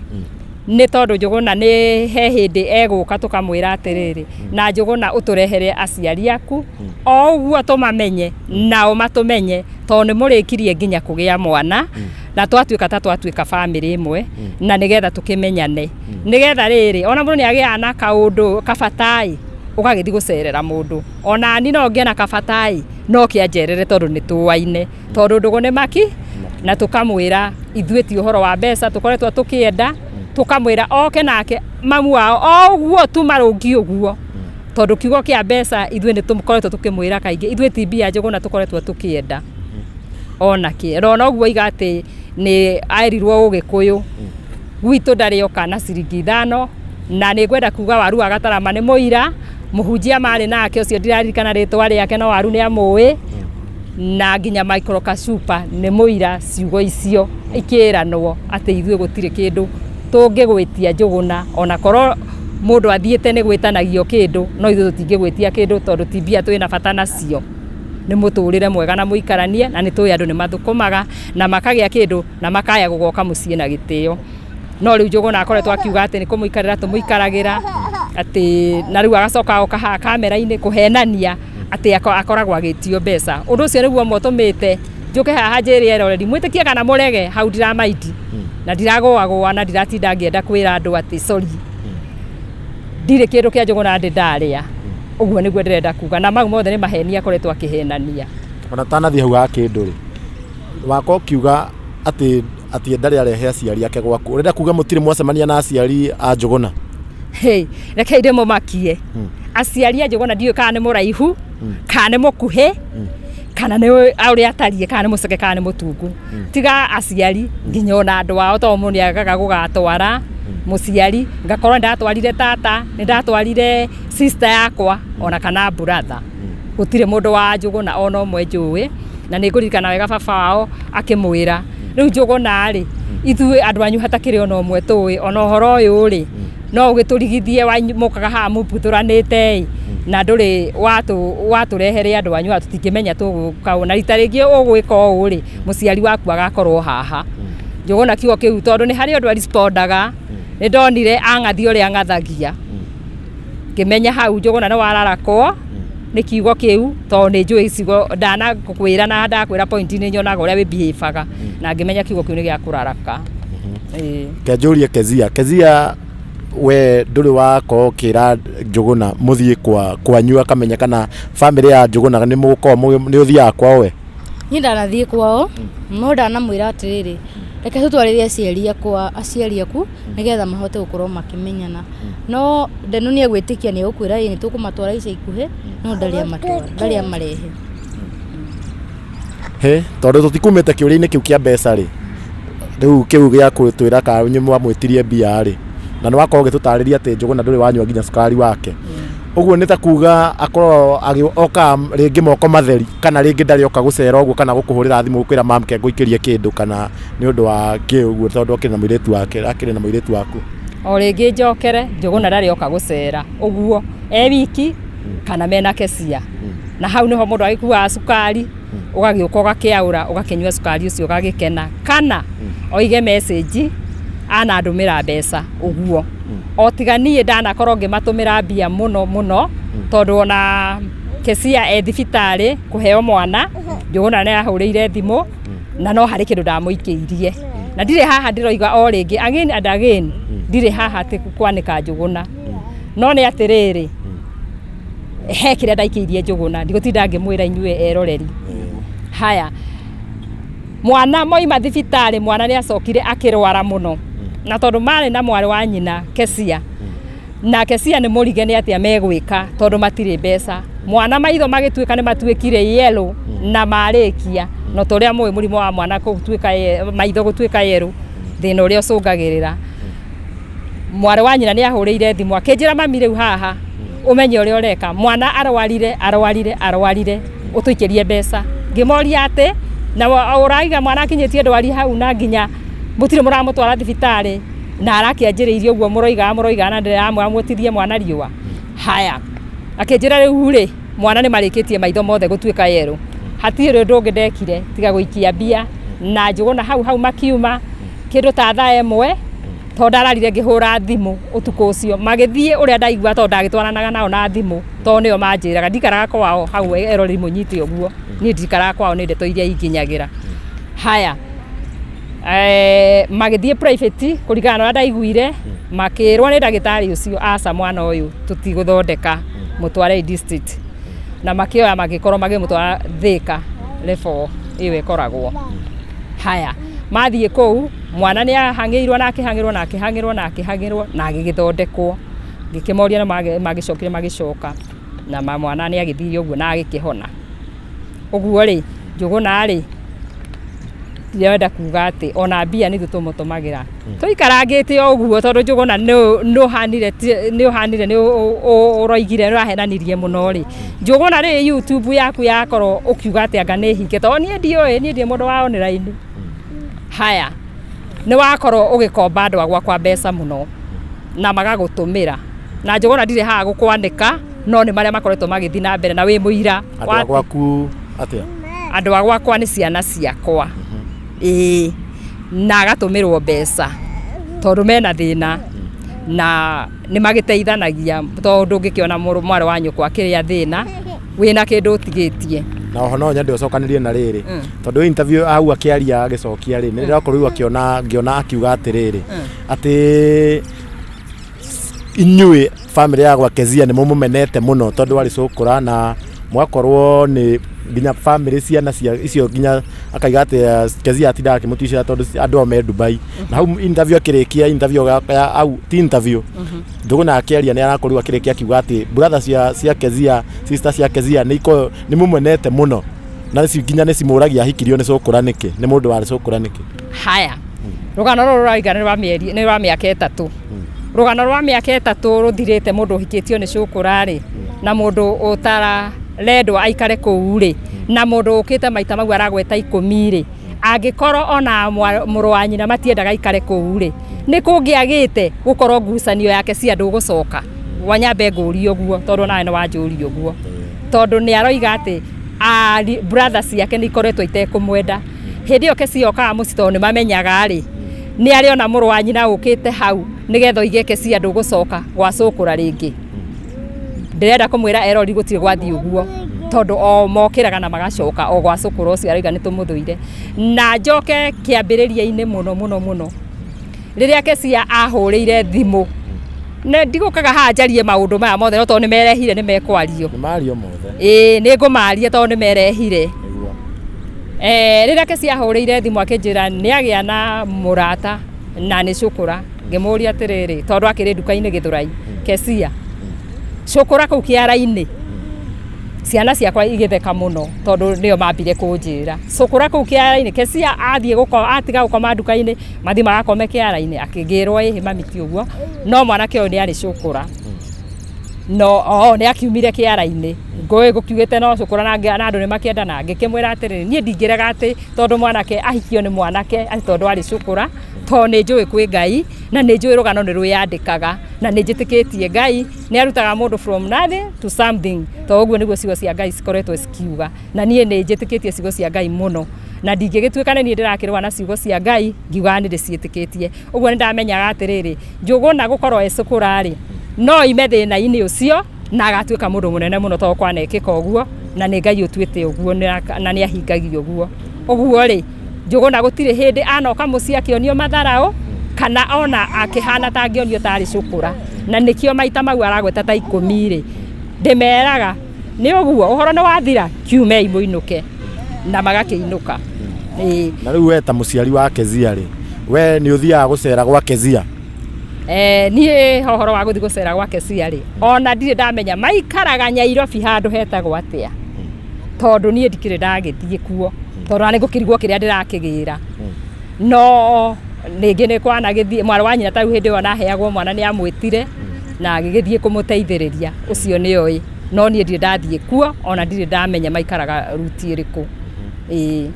nĩ tondũ Njũgũna nĩ he hĩndĩ egũka tũkamwĩra atĩrĩrĩ, na Njũgũna ũtũrehere aciari aku o ũguo tũmamenye nao matũmenye, tondũ nĩ mũrĩkirie nginya kũgĩa mwana na twatuĩka ta twatuĩka bamĩrĩ ĩmwe, na nĩgetha tũkĩmenyane, nĩgetha rĩrĩ ona mũndũ nĩ agĩaga na kaũndũ kabataĩ ũgagĩthiĩ gũcerera mũndũ, ona ni no ngĩe na kabataĩ no kĩanjerere, tondũ nĩ tũaine, tondũ ndũgũ nĩ maki, na tũkamwĩra ithuĩ ti ũhoro wa mbeca tũkoretwo tũkĩenda, tũkamwĩra oke nake mamu wao o ũguo tu marũngi ũguo, tondũ kiugo kĩa mbeca ithuĩ nĩ tũkoretwo tũkĩmwĩra kaingĩ, ithuĩ ti mbia Njũgũna tũkoretwo tũkĩenda ona kĩ. Na ona ũguo oiga atĩ nĩ erirwo Ũgĩkũyũ gwitũ ndarĩ oka na ciringi 5, na nĩ ngwenda kuga Waru wa Gatarama nĩ mũira, mũhunjia marĩ nake ũcio ndiraririkana rĩtwa rĩake, no Waru nĩ amũĩ, na nginya Michael Kashupa nĩ mũira ciugo icio ikĩranwo atĩ ithuĩ gũtirĩ kĩndũ tũngĩgwĩtia Njũgũna, ona korwo mũndũ athiĩte nĩ gwĩtanagio kĩndũ, no ithuĩ tũtingĩgwĩtia kĩndũ, tondũ ti mbia twĩna bata nacio, nĩ mũtũrĩre mwega na mũikaranie, na nĩ tũĩ andũ nĩ mathũkũmaga na makagĩa kĩndũ na makaya gũgoka mũciĩ na gĩtĩo. No rĩu Njũgũna akoretwo akiuga atĩ nĩ kũmũikarĩra tũmũikaragĩra, atĩ na rĩu agacoka agoka haha kamera-inĩ kũhenania atĩ akoragwo agĩtio mbeca. Ũndũ ũcio nĩguo ũmwe ũtũmĩte njũke haha njĩre eroreri mwĩtĩkie kana mũrege, hau ndiramaindi na ndiragũagũa na ndiratinda ngĩenda kwĩra andũ atĩ sorry, ndirĩ kĩndũ kĩa Njũgũna ndĩ ndarĩa. Ũguo nĩguo ndĩrenda kuga, na mau mothe nĩ maheni akoretwo akĩhenania. Ona tanathiĩ hau ha kĩndũ rĩ, wakwa ũkiuga atĩ ndarĩ arehe aciari ake gwaku, ũrenda kuga mũtirĩ mwacemania na aciari a Njũgũna? Hey, rekei ndĩmũmakie, aciari a Njũgũna ndiũĩ kana nĩ mũraihu kana nĩ mũkuhĩ kana nĩ ũrĩa atariĩ, kana nĩ mũceke kana nĩ mũtungu, tiga aciari nginya ona andũ ao, tondũ mũndũ nĩ agaga gũgatwara mũciari, ngakorwo nĩ ndatwarire tata, nĩ ndatwarire sister yakwa ona kana brother, gũtirĩ mũndũ wa Njũgũna ona ũmwe njũĩ. Na nĩ ngũririkana wega baba wao akĩmwĩra, rĩu Njũgũna rĩ, ithuĩ andũ anyu hatakĩrĩ ona ũmwe tũĩ ona ũhoro ũyũ rĩ, no ũgĩtũrigithie mũkaga haha mũmbuthũranĩte ĩ, na ndũrĩ watũrehere andũ anyu, tũtingĩmenya tũgũka ũũ, na rita rĩngĩ ũgwĩka ũũ rĩ, mũciari waku agakorwo haha. Njũgũna kiugo kĩu, tondũ nĩ harĩ ũndũ arespondaga, nĩ ndonire ang'athia ũrĩa ang'athagia, ngĩmenya hau Njũgũna nĩ wararakwo nĩ kiugo kĩu, tondũ nĩ njũĩ ciugo ndanakwĩra na ndakwĩra point nĩ nyonaga ũrĩa wĩ behave-aga, na ngĩmenya kiugo kĩu nĩ gĩa kũraraka. Kenjũrie Kezia, Kezia we ndũrĩ wakorwo ũkĩra Njũgũna mũthiĩ kwanyu akamenya kana bamĩrĩ ya Njũgũna nĩ mũgũkorwo nĩ ũthiaga kwao we? Niĩ ndanathiĩ kwao, no ndanamwĩra atĩrĩrĩ, reke tũtwarĩre aciari akwa, aciari aku, nĩgetha mahote gũkorwo makĩmenyana. No Ndenu nĩ egwĩtĩkia, nĩ egũkwĩra ĩĩ nĩ tũkũmatwara ica ikuhĩ, no ndarĩ amatwara, ndarĩ amarehe. He, tondũ tũtikumĩte kĩũria-inĩ kĩu kĩa mbeca rĩ, rĩu kĩu gĩa gwĩtwĩra kana nĩ mwamwĩtirie mbia rĩ, na nĩ wakorwo ũgĩtũtarĩria atĩ Njũgũna ndũrĩ wanyua nginya cukari wake. Ũguo nĩ ta kuga akorwo oka rĩngĩ moko matheri, kana rĩngĩ ndarĩ oka gũcera ũguo kana gũkũhũrĩra thimũ gũkwĩra mam ke ngũikĩrie kĩndũ, kana nĩ ũndũ wa kĩ ũguo, tondũ akĩrĩ na mũirĩtu wake, akĩrĩ na mũirĩtu waku. O rĩngĩ njokere, Njũgũna ndarĩ oka gũcera ũguo e wiki kana mena Kesia. Na hau nĩho mũndũ agĩkuaga cukari, ũgagĩũka ũgakĩaũra, ũgakĩnyua cukari ũcio ũgagĩkena, kana oige message anandũmĩra mbeca ũguo. O tiga niĩ ndanakorwo ngĩmatũmĩra mbia mũno mũno, tondũ ona Kesia e thibitarĩ kũheo mwana, Njũgũna nĩ ahũrĩire thimũ na no harĩ kĩndũ ndamũikĩirie. Na ndirĩ haha ndĩroiga o rĩngĩ again and again, ndirĩ haha atĩ kwanĩka Njũgũna, no nĩ atĩrĩrĩ, he kĩrĩa ndaikĩirie Njũgũna, ndigũtinda ngĩmwĩra inyuĩ eroreri. Haya, mwana moima thibitarĩ, mwana nĩ acokire akĩrwara mũno, na tondũ marĩ na mwarĩ wa nyina Kesia, na Kesia nĩ mũrige nĩ atĩa megwĩka tondũ matirĩ mbeca. Mwana maitho magĩtuĩka nĩ matuĩkire yellow na marĩkia, no ta ũrĩa mũĩ mũrimũ wa mwana gũtuĩka maitho gũtuĩka yellow, thĩna ũrĩa ũcũngagĩrĩra. Mwarĩ wa nyina nĩ ahũrĩire thimũ akĩnjĩra, mami rĩu haha ũmenye ũrĩa ũreka, mwana arwarire arwarire arwarire, ũtũikĩrie mbeca. Ngĩmoria atĩ na ũraiga mwana akinyĩtie ndwari hau na nginya mũtirĩ mũramũtwara thibitarĩ na arakĩanjĩrĩirie ũguo mũroigaga mũroigaga na ndĩramwĩra mũtithie mwana riũa. Haya, akĩnjĩra rĩu rĩ, mwana nĩ marĩkĩtie maitho mothe gũtuĩka yerũ, hatirĩ ũndũ ũngĩ ndekire tiga gũikia mbia. Na Njũgũna hau hau makiuma kĩndũ ta thaa 1, tondũ ndararire ngĩhũra thimũ ũtukũ ũcio, magĩthiĩ ũrĩa ndaigua, tondũ ndagĩtwaranaga nao na thimũ, tondũ nĩo manjĩraga ndikaraga kwao hau eroreri mũnyite ũguo, niĩ ndikaraga kwao, nĩ ndeto iria inginyagĩra. Haya, magĩthiĩ private kũringana na ũrĩa ndaiguire, makĩrwo nĩ ndagĩtarĩ ũcio, aca mwana ũyũ tũtigũthondeka, mũtwarei district. Na makĩoya magĩkorwo magĩmũtwara Thĩka level ĩyo ĩkoragwo. Haya, mathiĩ kũu, mwana nĩ ahang'ĩirwo na akĩhang'ĩrwo na akĩhang'ĩrwo na akĩhang'ĩrwo na agĩgĩthondekwo. Ngĩkĩmoria na magĩcokire magĩcoka na mwana nĩ agĩthire ũguo na agĩkĩhona. Ũguo rĩ, Njũgũna rĩ, ndĩrenda kuga atĩ ona mbia nĩ ithuĩ tũmũtũmagĩra, tũikarangĩte o ũguo, tondũ Njũgũna nĩ ũhanire nĩ ũhanire nĩ ũroigire nĩ ũrahenanirie mũno rĩ. Njũgũna rĩ, YouTube yaku yakorwo ũkiuga atĩ anga nĩ hinge, tondũ niĩ ndiũĩ, niĩ ndirĩ mũndũ wa online. Haya, nĩ wakorwo ũgĩkomba andũ a gwakwa mbeca mũno na magagũtũmĩra, na Njũgũna ndirĩ haha gũkwanĩka, no nĩ marĩa makoretwo magĩthiĩ na mbere na wĩ mũira. Andũ a gwaku atĩa? Andũ a gwakwa nĩ ciana ciakwa, ĩĩ, na agatũmĩrwo mbeca tondũ mena thĩna na nĩ magĩteithanagia, tondũ ndũngĩkĩona mwarĩ wa nyũkwa akĩrĩa thĩna wĩna kĩndũ ũtigĩtie. Na oho no nyende ũcokanĩrie na rĩrĩ, tondũ interview hau akĩaria agĩcokia rĩ, nĩ ndĩrakorwo rĩu akĩona ngĩona akiuga atĩrĩrĩ, atĩ inyuĩ family ya gwa Kezia nĩ mũmũmenete mũno tondũ arĩ cũkũra, na mũgakorwo nĩ nginya family ciana cia icio, nginya akaiga atĩ Kezia atindaga akĩmũticĩra tondũ andũ ao me Dubai. Na hau interview akĩrĩkia interview ya au ti interview, Njũgũna akĩaria nĩ arakorirwo akĩrĩkia akiuga atĩ brother cia Kezia, sister cia Kezia nĩ ikoragwo nĩ mũmenete mũno, na nginya nĩ cimũragia ahikirio nĩ cũkũra nĩkĩ, nĩ mũndũ warĩ cũkũra nĩkĩ. Haya, rũgano rũrũ rũraiga nĩ rwa mĩeri, nĩ rwa mĩaka 3. Rũgano rwa mĩaka 3 rũthirĩte, mũndũ ũhikĩtio nĩ cũkũra rĩ, na mũndũ ũtarendwo aikare kũu rĩ, na mũndũ ũkĩte maita mau aragweta 10 rĩ, angĩkorwo ona mũrũ wa nyina matiendaga aikare kũu rĩ, nĩ kũngĩagĩte gũkorwo ngucanio yake cia ndũgũcoka. Wanyambe ngũrie ũguo tondũ nawe nĩ wanjũria ũguo, tondũ nĩ aroiga atĩ brother ciake nĩ ikoretwo itekũmwenda. Hĩndĩ ĩyo Kesia okaga mũciĩ, tondũ nĩ mamenyaga rĩ, nĩ arĩ ona mũrũ wa nyina ũkĩte hau nĩgetha oige Kesia ndũgũcoka gwa cũkũra rĩngĩ. Ndĩrenda kũmwĩra erori gũtirĩ gwathiĩ ũguo, tondũ o mokĩraga na magacoka o gwa cũkũra ũcio aroiga nĩ tũmũthũire. Na njoke kĩambĩrĩria-inĩ mũno mũno mũno, rĩrĩa Kesia ahũrĩire thimũ, na ndigũkaga haha njarie maũndũ maya mothe, no tondũ nĩ merehire nĩ mekwario. Nĩ mario mothe. Ĩĩ, nĩ ngũmaria tondũ nĩ merehire. Rĩrĩa Kesia ahũrĩire thimũ akĩnjĩra nĩ agĩa na mũrata na nĩ cũkũra, ngĩmũria atĩrĩrĩ, tondũ akĩrĩ nduka-inĩ Gĩthũrai, Kesia cũkũra kũu kĩara-inĩ, ciana ciakwa igĩtheka mũno tondũ nĩo mambire kũnjĩra cũkũra kũu kĩara-inĩ. Kesia athiĩ atiga gũkoma nduka-inĩ, mathiĩ magakome kĩara-inĩ. Akĩngĩrwo ĩhĩ mami ti ũguo, no mwanake ũyũ nĩ arĩ cũkũra, no o nĩ akiumire kĩara-inĩ ngũĩ gũkiugĩte no cũkũra na andũ nĩ makĩendana. Ngĩkĩmwĩra atĩrĩrĩ, niĩ ndingĩrega atĩ tondũ mwanake ahikio nĩ mwanake atĩ tondũ arĩ cũkũra, tondũ nĩ njũĩ kwĩ Ngai Na nĩ njũĩ rũgano nĩ rwĩyandĩkaga, na nĩ njĩtĩkĩtie Ngai nĩ arutaga mũndũ from nothing to something, to ũguo nĩguo ciugo cia Ngai cikoretwo cikiuga. Na niĩ nĩ njĩtĩkĩtie ciugo cia Ngai mũno, na ndingĩgĩtuĩka nĩ niĩ ndĩrakĩrũa na ciugo cia Ngai ngiugaga nĩ ndĩciĩtĩkĩtie. Ũguo nĩ ndamenyaga atĩrĩrĩ, Njũgũna gũkorwo e cũkũra-rĩ, no oime thĩna-inĩ ũcio na agatuĩka mũndũ mũnene mũno, tondũ kwanekĩka ũguo, na nĩ Ngai ũtuĩte ũguo na nĩ ahingagia ũguo. Ũguo-rĩ, Njũgũna gũtirĩ hĩndĩ anoka mũciĩ akĩonio matharaũ, kana ona akĩhana ta angĩonio tarĩ cũkũra. Na nĩkĩo maita mau aragweta ta ikũmi-rĩ, ndĩmeraga nĩ ũguo ũhoro nĩ wathira, kiumei mũinũke, na magakĩinũka. Ĩĩ. Na rĩu we ta mũciari wa Kezia rĩ, we nĩ ũthiaga gũcera gwa Kezia? Niĩ ũhoro wa gũthiĩ gũcera gwa Kezia rĩ, ona ndirĩ ndamenya maikaraga Nyairobi handũ hetagwo atĩa, tondũ niĩ ndikĩrĩ ndagĩthiĩ kuo, tondũ ona nĩ ngũkĩrigwo kĩrĩa ndĩrakĩgĩra. No rĩngĩ nĩ kwanagĩthiĩ, mwarĩ wa nyina ta rĩu hĩndĩ ĩyo anaheagwo mwana nĩ amwĩtire na agĩgĩthiĩ kũmũteithĩrĩria, ũcio nĩ oĩ. No niĩ ndirĩ ndathiĩ kuo, ona ndirĩ ndamenya maikaraga ruti ĩrĩkũ. Ĩĩ.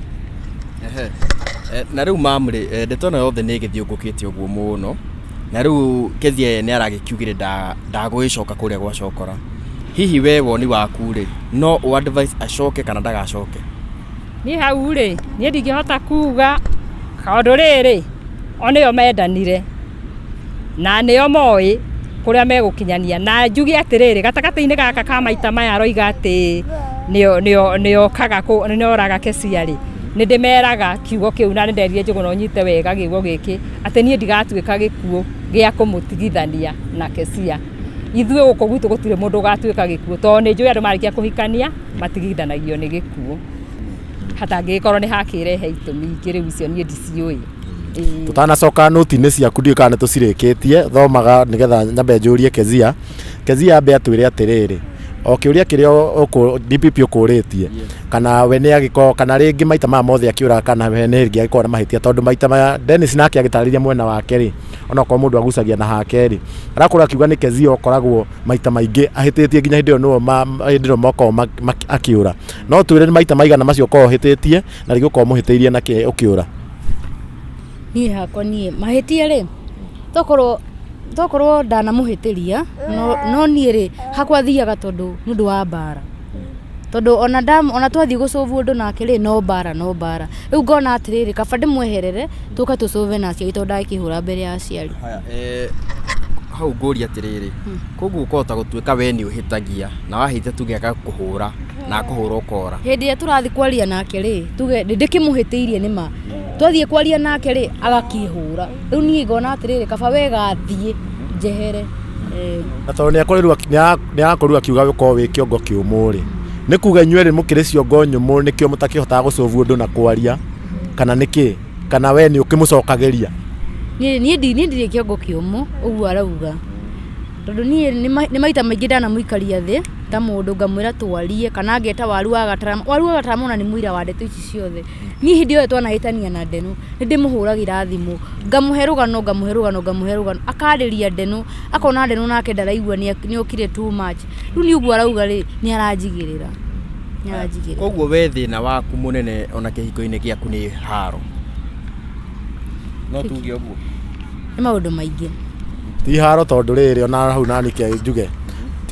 Ehe. Na rĩu mam rĩ, ndeto ĩno yothe nĩ ĩgĩthiũngũkĩte ũguo mũno, na rĩu Kezia ye nĩ aragĩkiugire ndagũgĩcoka kũrĩa gwa cokora. Hihi we woni waku rĩ, no ũ advise acoke kana ndagacoke? Niĩ hau rĩ, niĩ ndingĩhota kuga, tondũ rĩrĩ, o nĩo mendanire, na nĩo moĩ kũrĩa megũkinyania. Na njuge atĩrĩrĩ, gatagatĩ-inĩ gaka ka maita maya aroiga atĩ nĩokaga nĩoraga Kezia rĩ, nĩ ndĩmeraga kiugo kĩu na nĩ nderire Njũgũna ũnyite wega kiugo gĩkĩ, atĩ niĩ ndigatuĩka gĩkuũ gĩa kũmũtigithania na Kezia. Ithuĩ gũkũ gwitũ gũtirĩ mũndũ ũgatuĩka gĩkuũ, tondũ nĩ njũĩ andũ marĩkia kũhikania matigithanagio nĩ gĩkuũ. Hatangĩgĩkorwo nĩ hakĩrehe itũmi ingĩ rĩu icio niĩ ndiciũĩ. Tũtanacoka nũti-inĩ ciaku ndiũĩ kana nĩ tũcirĩkĩtie, thomaga nĩgetha nyambe njũrie Kezia. Kezia ambe atwĩre atĩrĩrĩ, o kĩũria kĩrĩa DPP ũkũrĩtie, kana we nĩ agĩkorwo, kana rĩngĩ maita maya mothe akĩũraga kana we nĩ rĩngĩ agĩkorwo na mahĩtia, tondũ maita maya Dennis nake agĩtarĩria mwena wake rĩ, onokorwo mũndũ agucagia na hake rĩ, arakorwo akiuga nĩ Kezia ũkoragwo maita maingĩ ahĩtĩtie nginya hĩndĩ ĩyo nĩwe hĩndĩ ĩyo makoragwo akĩũra. No twĩre nĩ maita maigana macio ũkoragwo ũhĩtĩtie na rĩngĩ ũkoragwo ũmũhĩtĩirie na kĩ ũkĩũra. Niĩ hakwa niĩ mahĩtia rĩ, tokorwo ndanamũhĩtĩria, no niĩ rĩ, hakwa thiaga tondũ nĩ ũndũ wa mbara. Tondũ ona twathiĩ gũcũbu ũndũ nake rĩ, no mbara no mbara. Rĩu ngona atĩrĩrĩ, kaba ndĩmweherere, tũke tũcũbe na aciari tondũ ndagĩkĩhũra mbere ya aciari. Haya, hau ngũria atĩrĩrĩ, koguo ũkũhota gũtuĩka we nĩ ũhĩtagia, na wahĩtia tuge agakũhũra, na akũhũra ũkora. Hĩndĩ ĩrĩa tũrathiĩ kwaria nake rĩ, tuge nĩ ndĩkĩmũhĩtĩirie nĩ ma, twathiĩ kwaria nake rĩ, agakĩhũra. Rĩu niĩ ngona atĩrĩrĩ, kaba wega thiĩ njehere. Na tondũ nĩ arakorirwo akiuga ũkorwo wĩ kĩongo kĩũmũ rĩ, nĩ kuga inyuĩ erĩ mũkĩrĩ ciongo nyũmũ nĩkĩo mũtakĩhotaga gũcũbu ũndũ na kwaria, kana nĩkĩ? Kana we nĩ ũkĩmũcokagĩria? Niĩ ndirĩ kĩongo kĩũmũ ũguo arauga. Tondũ niĩ nĩ maita maingĩ ndanamũikaria thĩ ta mũndũ ngamwĩra twarie kana ngeta Waru wa Gatarama. Waru wa Gatarama ona nĩ mũira wa ndeto ici ciothe. Niĩ hĩndĩ ĩyo twanahĩtania na Ndenu, nĩ ndĩmũhũragĩra thimũ, ngamũhe rũgano, ngamũhe rũgano, ngamũhe rũgano, akarĩria Ndenu, akona Ndenu nake ndaraigua nĩ okire too much. Rĩu niĩ ũguo arauga rĩ, nĩ aranjigĩrĩra, nĩ aranjigĩrĩra. Koguo we thĩna waku mũnene ona kĩhiko-inĩ gĩaku nĩ haro? No tuge ũguo? Nĩ maũndũ maingĩ. Ti haro tondũ rĩrĩ ona hau nani ke njuge.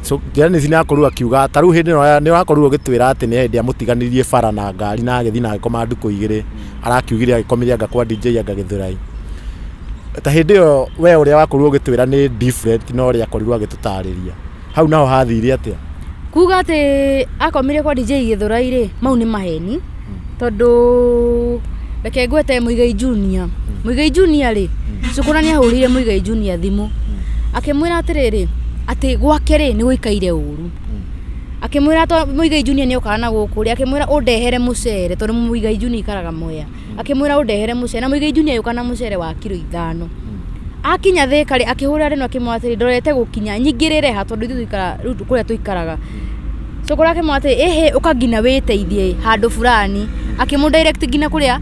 So Janice nĩ akorirwo akiuga ta rĩu hĩndĩ ĩno nĩ wakorirwo ũgĩtwĩra atĩ nĩ hĩndĩ amũtiganirie bara na ngari na agĩthiĩ na agĩkoma ndukũ igĩrĩ, arakiugire agĩkomire anga kwa DJ anga Gĩthũrai. Ta hĩndĩ ĩyo we ũrĩa wakorirwo ũgĩtwĩra nĩ different na ũrĩa akorirwo agĩtũtarĩria. Hau naho hathire atĩa? Kuga atĩ akomire kwa DJ Gĩthũrai rĩ, mau nĩ maheni. Tondũ reke ngwete Muigai Junior. Muigai Junior rĩ, Cũkũra nĩ ahũrĩire Muigai Junior thimũ. Akĩmwĩra atĩrĩrĩ, atĩ gwake rĩ, nĩ gũikaire ũru. Akĩmwĩra to Muigai Junior nĩ okaga na gũkũ rĩ, akĩmwĩra ũndehere mũcere tondũ Muigai Junior aikaraga Mwea. Akĩmwĩra ũndehere mũcere na Muigai Junior agĩũka na mũcere wa kiro ithano. Akinya Thĩka rĩ, akĩhũrĩra Reno akĩmwĩra atĩrĩ, ndorete gũkinya, nyingĩrĩre ha tondũ ithuĩ tũikaraga rĩu kũrĩa tũikaraga. Cũkũrũ akĩmwĩra atĩrĩ, ĩhĩ ũka nginya wĩteithie handũ fulani. Akĩmũ direct nginya kũrĩa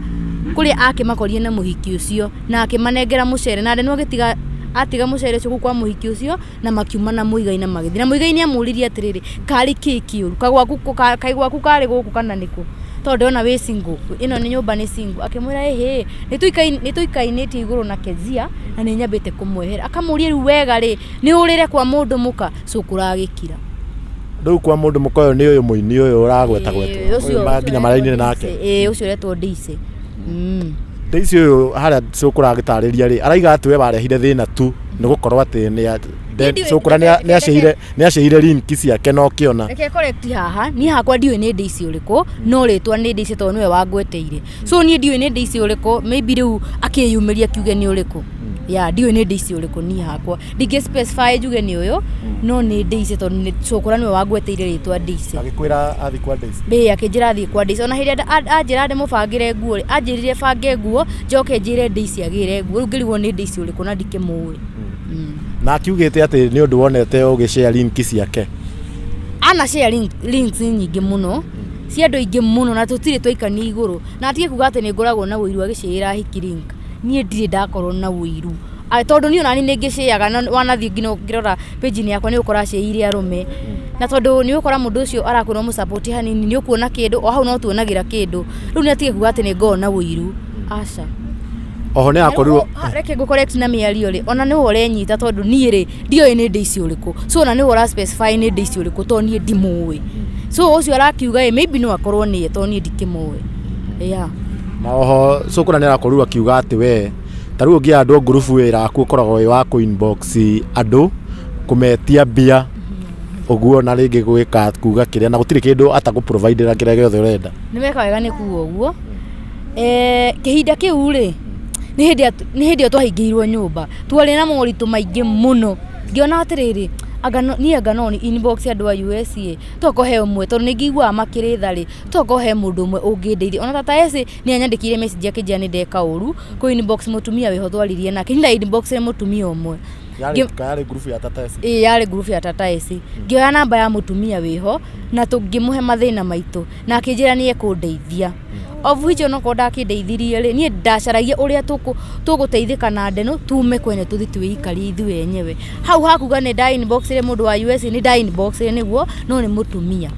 kũrĩa akĩmakorire na mũhiki ũcio na akĩmanengera mũcere na Reno agĩtiga atiga mũcere ũcio kũu kwa mũhiki ũcio na makiuma na Muigai na magĩthiĩ. Na Muigai nĩ amũririe atĩrĩrĩ, karĩ kĩ kĩũru? Kaĩ gwaku karĩ gũkũ kana nĩkũ? Tondũ ndĩrona wĩ single, ĩno nĩ nyũmba nĩ single. Akĩmwĩra ĩhĩ, nĩ tũikainĩtie igũrũ na Kezia na nĩ nyambĩte kũmwehera. Akamũria rĩu wega rĩ, nĩ ũrĩre kwa mũndũ mũka? Cũkũra agĩkira. Rĩu kwa mũndũ mũka ũyũ nĩ ũyũ mũini ũyũ ũragwetagwetwo. Ĩĩ, ũcio Ũyũ nginya marainire nake. Ĩĩ, ũcio ũretwo Daisy. Daisy ũyũ harĩa cũkũra agĩtarĩria rĩ, araiga atĩ we warehire thĩna tu nĩ gũkorwo atĩ nĩ cũkũra nĩ aceire link ciake na ũkĩona. Reke correct haha, niĩ hakwa ndiũĩ nĩ Daisy ũrĩkũ, no rĩtwa nĩ Daisy tondũ nĩwe wangweteire. So niĩ ndiũĩ nĩ Daisy ũrĩkũ, maybe rĩu akĩyumĩria kiuge nĩ ũrĩkũ. Ya, ndiũĩ nĩ Daisy ũrĩkũ niĩ hakwa. Ndingĩ specify njuge nĩ ũyũ, no nĩ Daisy tondũ nĩ cũkũra nĩwe wangweteire rĩtwa Daisy. Agĩkwĩra athiĩ kwa Daisy. Ĩĩ, akĩnjĩra athiĩ kwa Daisy. Ona hĩndĩ ĩrĩa anjĩra ndĩmũbangĩre nguo rĩ, anjĩrire bange nguo, njoke njĩre Daisy agĩre nguo. Rĩu ngĩrigwo nĩ Daisy ũrĩkũ na ndikĩmũĩ. Na akiugĩte atĩ nĩ ũndũ wonete ũgĩ share link ciake. Ana share links nyingĩ mũno cia andũ aingĩ mũno na tũtirĩ twaikania igũrũ, na atige kuga atĩ nĩ ngoragwo na ũiru agĩcĩĩra hiki link. Niĩ ndirĩ ndakorwo na ũiru, tondũ niĩ onani nĩ ngĩcĩaga na wanathiĩ nginya ũngĩrora page-inĩ yakwa nĩ ũgũkora cĩire arũme, na tondũ nĩ ũgũkora mũndũ ũcio arakwĩra ũmũ-support hanini nĩ ũkuona kĩndũ o hau no tuonagĩra kĩndũ. Rĩu nĩ atige kuga atĩ nĩ ngoragwo na ũiru, aca. Oho nĩ akorirwo Reke ngũ correct na mĩario rĩ, ona nĩwe ũrenyita tondũ niĩ rĩ ndioĩ nĩ Daisy ũrĩkũ, so ona nĩwe ũra specify nĩ Daisy ũrĩkũ tondũ niĩ ndimũĩ. So ũcio arakiuga ĩ maybe no akorwo nĩye tondũ niĩ ndikĩmũĩ. Yeah. Na oho cũkũra nĩ arakorirwo akiuga atĩ we ta rĩu ũngĩandwo ngurubu wĩra waku ũkoragwo wĩ wa kũ inbox andũ kũmetia mbia ũguo na rĩngĩ gwĩka kuga kĩrĩa na gũtirĩ kĩndũ atagũ provide kĩrĩa gĩothe ũrenda. Nĩ weka wega nĩ kuga ũguo. Kĩhinda kĩu rĩ, nĩ hĩndĩ ĩyo twahingĩirwo nyũmba, twarĩ na moritũ maingĩ mũno. Ngĩona atĩrĩrĩ, anga niĩ anga no inbox andũ a USA, tokorwo he ũmwe tondũ nĩ ngĩiguaga makĩrĩtha rĩ, tokorwo he mũndũ ũmwe ũngĩndeithia. Ona tata Esi nĩ anyandĩkĩire message akĩnjĩra nĩ ndeka ũru kũ inbox mũtumia wĩho twaririe nake. Niĩ nda inbox mũtumia ũmwe. Yarĩ ngurubu ya tata Esi. Ĩĩ, yarĩ ngurubu ya tata Esi. Ngĩoya namba ya mũtumia wĩho na ngĩmũhe mathĩna maitũ na akĩnjĩra nĩ ekũndeithia. Of which onokorwo ndakĩndeithirie rĩ, niĩ ndacaragia ũrĩa tũgũteithĩka na ndeno tume kwene tũthiĩ twĩikarie ithuĩ enyewe. Hau hakuga nĩ nda inbox mũndũ wa USA, nĩ nda inbox nĩguo, no nĩ mũtumia.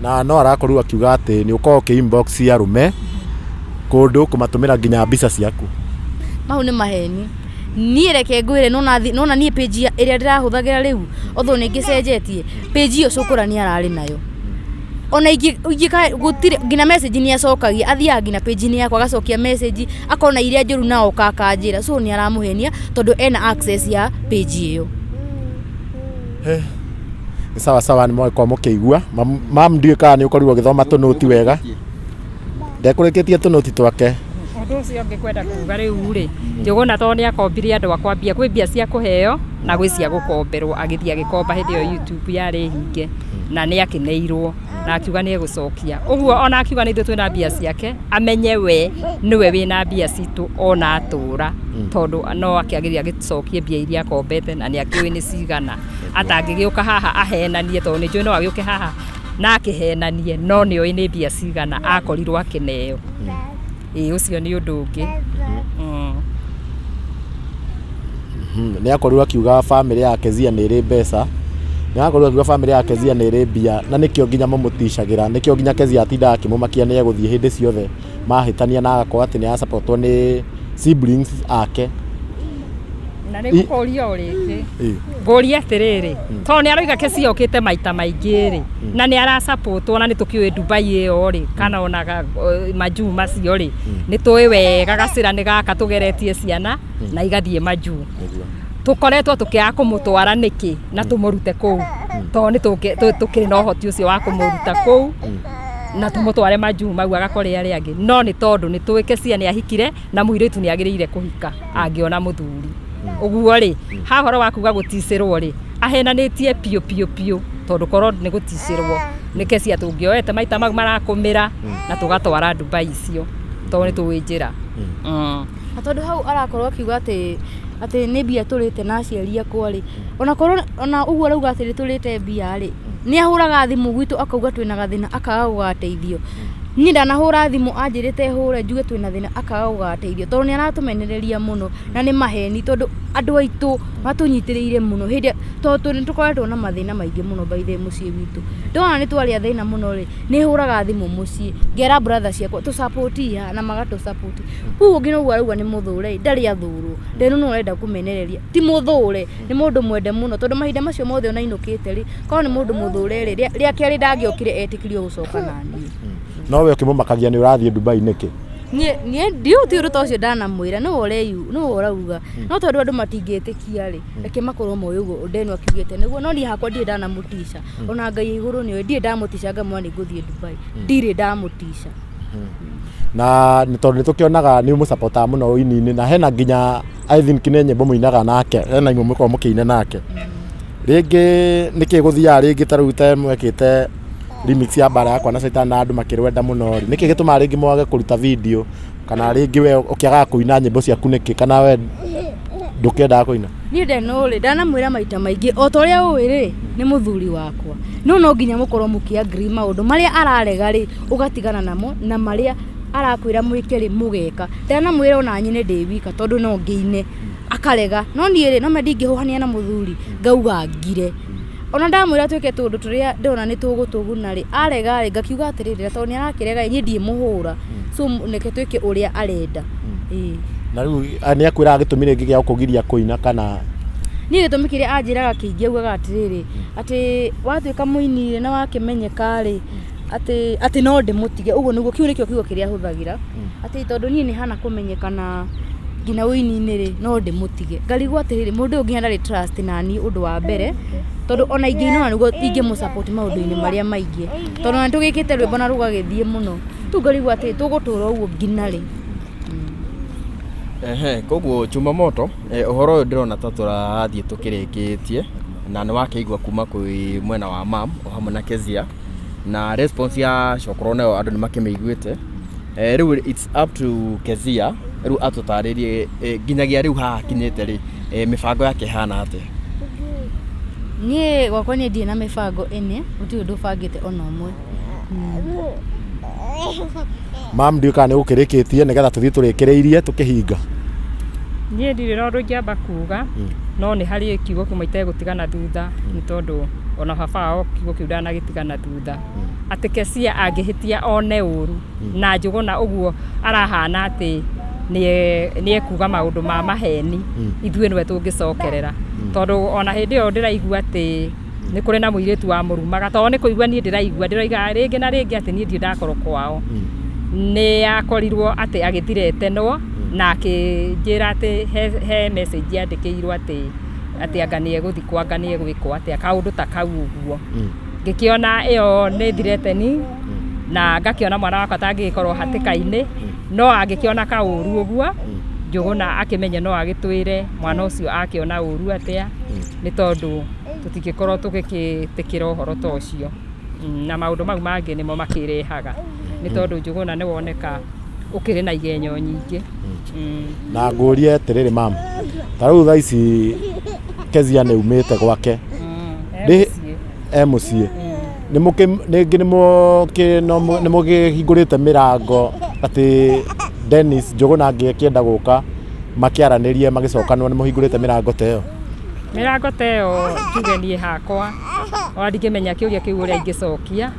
Na no arakorirwo akiuga atĩ nĩ ũkoragwo ũkĩ inbox arũme kũndũ kũmatũmĩra nginya mbica ciaku. Mau nĩ maheni. Niĩ reke ngwĩre, nona niĩ page ĩrĩa ndĩrahũthagĩra rĩu, although nĩ ngĩcenjetie, page ĩyo cũkũra nĩ ararĩ nayo. Ona ingĩka gũtirĩ nginya message nĩ acokagia, athiaga nginya page-inĩ yakwa agacokia message, akona iria njũru na oka akanjĩra. So nĩ aramũhenia tondũ ena access ya page ĩyo. Nĩ sawa sawa, nĩ mwagĩkorwo mũkĩigua. Mam, ndiũĩ kana nĩ ũkorirwo ũgĩthoma tũnũti wega. Ndekũrĩkĩtie tũnũti twake. Ũndũ ũcio ũngĩ kwenda kuga rĩu rĩ, Njũgũna tondũ nĩ akombire andũ akwa mbia, kwĩ mbia cia kũheo na gwĩ cia gũkomberwo, agĩthiĩ agĩkomba hĩndĩ ĩyo YouTube yarĩ hinge na nĩ akĩneirwo na akiuga nĩ egũcokia. Ũguo ona akiuga nĩ ithuĩ twĩna mbia ciake, amenye we nĩwe wĩna mbia citũ ona atũra, tondũ no akĩagĩrĩire agĩcokie mbia iria akombete na nĩ akĩũĩ nĩ cigana. Atangĩgĩũka haha ahenanie, tondũ nĩ njũĩ no agĩũke haha na akĩhenanie, no nĩ oĩ nĩ mbia cigana akorirwo akĩneo. Ĩĩ, ũcio nĩ ũndũ ũngĩ. Nĩ akorirwo akiuga bamĩrĩ ya Kezia nĩ ĩrĩ mbeca. Nĩ akorirwo akiuga bamĩrĩ ya Kezia nĩ ĩrĩ mbia na nĩkĩo nginya mamũticagĩra, nĩkĩo nginya Kezia atindaga akĩmũmakia nĩ egũthiĩ hĩndĩ ciothe mahĩtania na agakorwo atĩ nĩ arasapotwo nĩ siblings ake. Na nĩ ngũkũria o rĩngĩ, ngũrie atĩrĩrĩ, tondũ nĩ aroiga Kezia okĩte maita maingĩ rĩ, na nĩ arasapotwo na nĩ tũkĩũĩ Dubai ĩyo rĩ, kana ona majuu macio rĩ, nĩ tũĩ wega gacĩra nĩ gaka tũgeretie ciana na igathiĩ majuu. Tũkoretwo tũkĩaga kũmũtwara nĩkĩ na tũmũrute kũu, tondũ nĩ tũkĩrĩ na ũhoti ũcio wa kũmũruta kũu na tũmũtware majuu mau agakore arĩa angĩ. No nĩ tondũ nĩ tũĩ Kezia nĩ ahikire na mũirĩtu nĩ agĩrĩire kũhika angĩona mũthuri. Ũguo rĩ, ha ũhoro wa kuga gũticĩrwo rĩ, ahenanĩtie piũ piũ piũ, tondũ korwo nĩ gũticĩrwo nĩ Kezia tũngĩoete maita mau marakũmĩra na tũgatwara Dubai icio, tondũ nĩ tũĩ njĩra. Na tondũ hau arakorwo akiuga atĩ nĩ mbia tũrĩte na aciari akwa rĩ, onakorwo ona ũguo arauga atĩ nĩ tũrĩte mbia rĩ, nĩ ahũraga thimũ gwitũ akauga twĩna gathĩna akaga gũgateithio. Niĩ ndanahũra thimũ anjĩrĩte hũre njuge twĩna thĩna akaga gũgateithio tondũ nĩ aratũmenereria mũno na nĩ maheni tondũ andũ aitũ matũnyitĩrĩire mũno hĩndĩ tondũ nĩ tũkoretwo na mathĩna maingĩ mũno by the way mũciĩ witũ. Ndona nĩ twarĩa thĩna mũno rĩ, nĩ hũraga thimũ mũciĩ ngera brother ciakwa tũ support haha na magatũ support. Rĩu ũngĩ noguo arauga nĩ mũthũre ĩ, ndarĩ athũrwo, ndeno no arenda kũmenereria, ti mũthũre, nĩ mũndũ mwende mũno tondũ mahinda macio mothe ona ainũkĩte rĩ, korwo nĩ mũndũ mũthũre rĩ, rĩa kerĩ ndangĩokire etĩkĩrio gũcoka naniĩ. No we ũkĩmũmakagia nĩ ũrathiĩ Dubai nĩkĩ? Niĩ niĩ ndiũ ti ũndũ ta ũcio ndanamwĩra nĩwe ũreyu nĩwe ũrauga no tondũ andũ matingĩtĩkia rĩ reke makorwo moĩ ũguo Ndenu akiugĩte nĩguo no niĩ hakwa ndirĩ ndanamũtica ona Ngai igũrũ nĩoĩ ndirĩ ndamũtica ngamwĩra nĩ ngũthiĩ Dubai ndirĩ ndamũtica. Na nĩ tondũ nĩ tũkĩonaga nĩ ũmũcapotaga mũno ũini-inĩ na hena nginya I think nĩ nyĩmbo mũinaga nake, hena imwe mũkoragwo mũkĩina nake. Rĩngĩ nĩkĩ gũthiaga rĩngĩ ta rĩu ta mwekĩte remix ya Mbara Yakwa na Caitani na andũ makĩrwenda mũno rĩ, nĩkĩ gĩtũmaga rĩngĩ mwage kũruta video kana rĩngĩ we ũkĩagaga kũina nyĩmbo ciaku nĩkĩ kana we ndũkĩendaga kũina? Niĩ Ndenu rĩ ndanamwĩra maita maingĩ o ta ũrĩa ũĩ rĩ nĩ mũthuri wakwa no no nginya mũkorwo mũkĩ agree maũndũ marĩa ararega rĩ ũgatigana namo na marĩa arakwĩra mwĩke rĩ mũgeka. Ndanamwĩra ona nyine ndĩ wika tondũ no ngĩine akarega no niĩ rĩ no ma ndingĩhũhania na mũthuri ngauga ngire. Ona ndamwĩra twĩke tũũndũ tũrĩa ndĩrona nĩ tũgũtũguna rĩ arega rĩ ngakiuga atĩrĩrĩ na tondũ nĩ arakĩrega rĩ niĩ ndiĩmũhũra so reke twĩke ũrĩa arenda. Ĩĩ. Na rĩu nĩ akwĩraga gĩtũmi rĩngĩ gĩa gũkũgiria kũina kana? Niĩ gĩtũmi kĩrĩa anjĩraga kĩingĩ augaga atĩrĩrĩ atĩ watuĩka mũini rĩ na wakĩmenyeka rĩ atĩ atĩ no ndĩmũtige ũguo nĩguo kĩu nĩkĩo kiugo kĩrĩa ahũthagĩra atĩ tondũ niĩ nĩ hana kũmenyeka na nginya ũini-inĩ rĩ no ndĩmũtige. Ngarigwo atĩrĩrĩ mũndũ ũyũ nginya ndarĩ trust naniĩ ũndũ wa mbere tondũ ona ingĩina ona nĩguo ingĩmũ support maũndũ-inĩ marĩa maingĩ tondũ ona nĩtũgĩkĩte rwĩmbo na rũgagĩthiĩ mũno rĩu ngarigwo atĩrĩ tũgũtũra ũguo nginya rĩ? Ehe, koguo Chuma Moto, ũhoro ũyũ ndĩrona ta tũrathiĩ tũkĩrĩkĩtie na nĩ wakĩigua kuma kwĩ mwena wa mam o hamwe na Kezia na response ya Cokoro nayo andũ nĩ makĩmĩiguĩte. Rĩu it's up to Kezia rĩu atũtarĩrie nginyagia rĩu haha akinyĩte rĩ, mĩbango yake ĩhana atĩa? Niĩ gwakwa niĩ ndirĩ na mĩbango ĩnĩ gũtirĩ ũndũ bangĩte ona ũmwe. Mam ndiũĩ kana nĩ ũgũkĩrĩkĩtie nĩgetha tũthiĩ tũrĩkĩrĩirie tũkĩhinga. Niĩ ndirĩ na ũndũ ingĩamba kuga no nĩ harĩ kiugo kĩmwe itegũtigana thutha nĩ tondũ ona baba wao kiugo kĩu ndanagĩtigana thutha atĩ Kezia angĩhĩtia one ũru na Njũgũna ũguo arahana atĩ nĩ ekuga maũndũ ma maheni ithuĩ nĩwe tũngĩcokerera tondũ ona hĩndĩ ĩyo ndĩraigua atĩ nĩ kũrĩ na mũirĩtu wa mũrumaga tondũ nĩ kũigua niĩ ndĩraigua ndĩroiga rĩngĩ na rĩngĩ atĩ niĩ ndirĩ ndakorwo kwao nĩ akorirwo atĩ agĩthiretenwo na akĩnjĩra atĩ he message yandĩkĩirwo atĩ atĩ anga nĩ egũthikwo anga nĩ egwĩkwo atĩa kaũndũ ta kau ũguo ngĩkĩona ĩyo nĩ threatening na ngakĩona mwana wakwa atangĩgĩkorwo hatĩka-inĩ no angĩkĩona kaũru ũguo Njũgũna akĩmenye no agĩtwĩre mwana ũcio akĩona ũru atĩa nĩ tondũ tũtingĩkorwo tũgĩkĩtĩkĩra ũhoro ta ũcio na maũndũ mau mangĩ nĩmo makĩrehaga nĩ tondũ Njũgũna nĩ woneka ũkĩrĩ na igenyo nyingĩ. Na ngũrie atĩrĩrĩ mam, ta rĩu thaa ici Kezia nĩ umĩte gwake e mũciĩ rĩngĩ nĩ mũkĩhingũrĩte mĩrango atĩ Dennis Njũgũna angĩkĩenda gũka makĩaranĩrie magĩcokanwo nĩ mũhingũrĩte mĩrango ta ĩyo? Mĩrango ta ĩyo njuge niĩ hakwa ona ndingĩmenya kĩũria kĩu ũrĩa ingĩcokia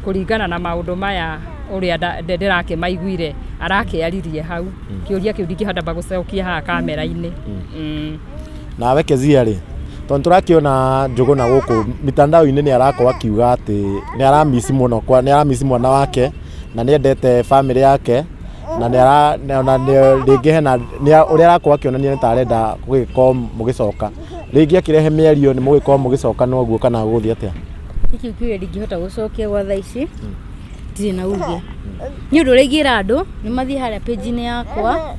kũringana na maũndũ maya ũrĩa ndĩrakĩmaiguire arakĩaririe hau kĩũria kĩu ndingĩhota gũcokia haha kamera-inĩ. Nawe Kezia rĩ, tondũ tũrakĩona Njũgũna gũkũ mitandao-inĩ nĩ arakorwo akiuga atĩ nĩ aramici mũno nĩ aramici mwana wake na nĩ endete family yake na nĩ ara ona rĩngĩ hena ũrĩa arakorwo akĩonania nĩ ta arenda gũgĩkorwo mũgĩcoka rĩngĩ akĩrehe mĩario nĩ mũgĩkorwo mũgĩcoka noguo kana gũgũthiĩ atĩa? Gĩkĩ kĩũria ndingĩhota gũcokia gwa thaa ici ndirĩ na uge nĩ ũndũ ũrĩa ingĩra andũ nĩ mathiĩ harĩa page-inĩ yakwa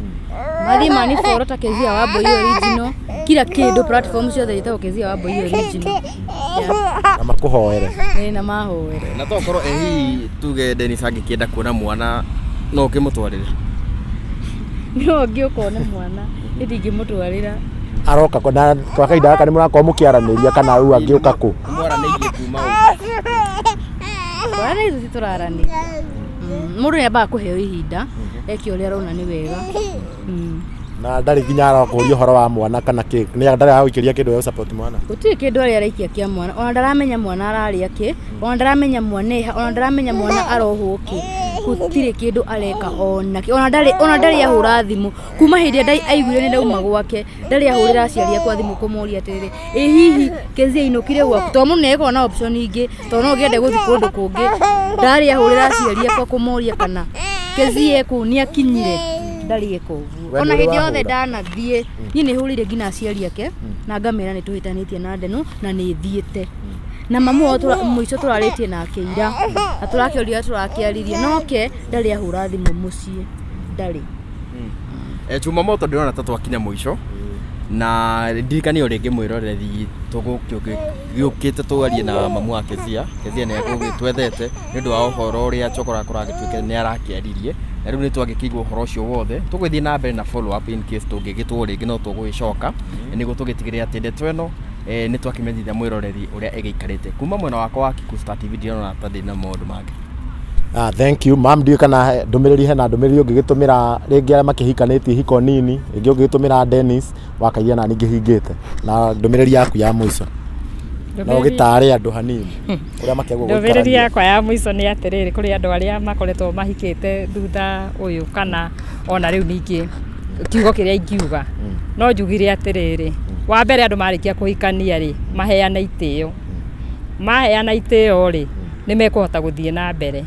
mathiĩ mani follow ta Kezia Wambui original kila kĩndũ platform ciothe njĩtagwo Kezia Wambui original. Na makũhoere. Ĩĩ na mahoere. Na to korwo hihi tuge Dennis angĩkĩenda kuona mwana no ũkĩmũtwarĩre? No ngĩũka one mwana niĩ ndingĩmũtwarĩra. Aroka na kwa kahinda gaka nĩ mũrakorwo mũkĩaranĩria kana rĩu angĩũka kũ? Mwaranĩirie kuma ũguo. Kwaranĩria ithuĩ tũraranĩria. Mũndũ nĩ ambaga kũheo ihinda eke ũrĩa arona nĩ wega. Na ndarĩ nginya arakũria ũhoro wa mwana kana kĩ, nĩ ndarĩ aragũikĩria kĩndũ gĩa support mwana? Gũtirĩ kĩndũ arĩa araikia kĩa mwana, ona ndaramenya mwana ararĩa kĩ, ona ndaramenya mwana eha, ona ndaramenya mwana arohwo kĩ. Gũtirĩ kĩndũ areka ona kĩ, ona ndarĩ ahũra thimũ kuma hĩndĩ ĩrĩa aiguire nĩ ndauma gwake. Ndarĩ ahũrĩra aciari akwa thimũ kũmoria atĩrĩrĩ, ĩ hihi Kezia ainũkire gwaku? Tondũ mũndũ nĩ agĩkoragwo na option ingĩ, tondũ no ũngĩende gũthiĩ kũndũ kũngĩ. Ndarĩ ahũrĩra aciari akwa kũmoria kana Kezia e kũu, nĩ akinyire. Ndarĩ eka ũguo. We Ona nĩ ũrĩ hĩndĩ yothe wahũra? Ndanathiĩ, niĩ nĩ hũrĩire nginya aciari ake na ngamera nĩ tũhĩtanĩtie na Ndenu na nĩ thiĩte. Na mamu wao mũico tũrarĩtie nake ira na tũrakĩoria, tũrakĩaririe noke ndarĩ ahũra thimũ mũciĩ, ndarĩ. Chuma Moto, ndĩrona ta twakinya mũico na ndirikanie o rĩngĩ mwĩroreri tũgũkĩũkĩte twarie na mamu wa Kezia. Kezia nĩ agũgĩtwethete nĩ ũndũ wa ũhoro ũrĩa Chokora kũragĩtuĩka nĩ arakĩaririe, na rĩu nĩ twagĩkĩigua ũhoro ũcio wothe. Tũgũgĩthiĩ na mbere na follow up in case tũngĩgĩtwo rĩngĩ, no tũgũgĩcoka nĩguo tũgĩtigĩrĩre atĩ ndeto ĩno nĩ twakĩmenyithia mwĩroreri ũrĩa ĩgĩikarĩte. Kuma mwena wakwa wa Kikuyu Star TV, ndirona ta ndĩna maũndũ mangĩ. Ah, thank you mam. Ndiũĩ kana ndũmĩrĩri, hena ndũmĩrĩri ũngĩgĩtũmĩra rĩngĩ arĩa makĩhikanĩtie ihiko nini, rĩngĩ ũngĩgĩtũmĩra Dennis wakaigĩa na ningĩ hingĩte na ndũmĩrĩri yaku ya mũico no ũgĩtare andũ hanini ũrĩa makĩagwo Ndũmĩrĩri gũikarania. Yakwa ya mũico nĩ atĩrĩrĩ, kũrĩ andũ arĩa makoretwo mahikĩte thutha ũyũ kana ona rĩu, ningĩ kiugo kĩrĩa ingiuga no njugire atĩrĩrĩ, wa mbere, andũ marĩkia kũhikania rĩ, maheane itĩo. Maheana itĩo rĩ, nĩ mekũhota gũthiĩ na mbere,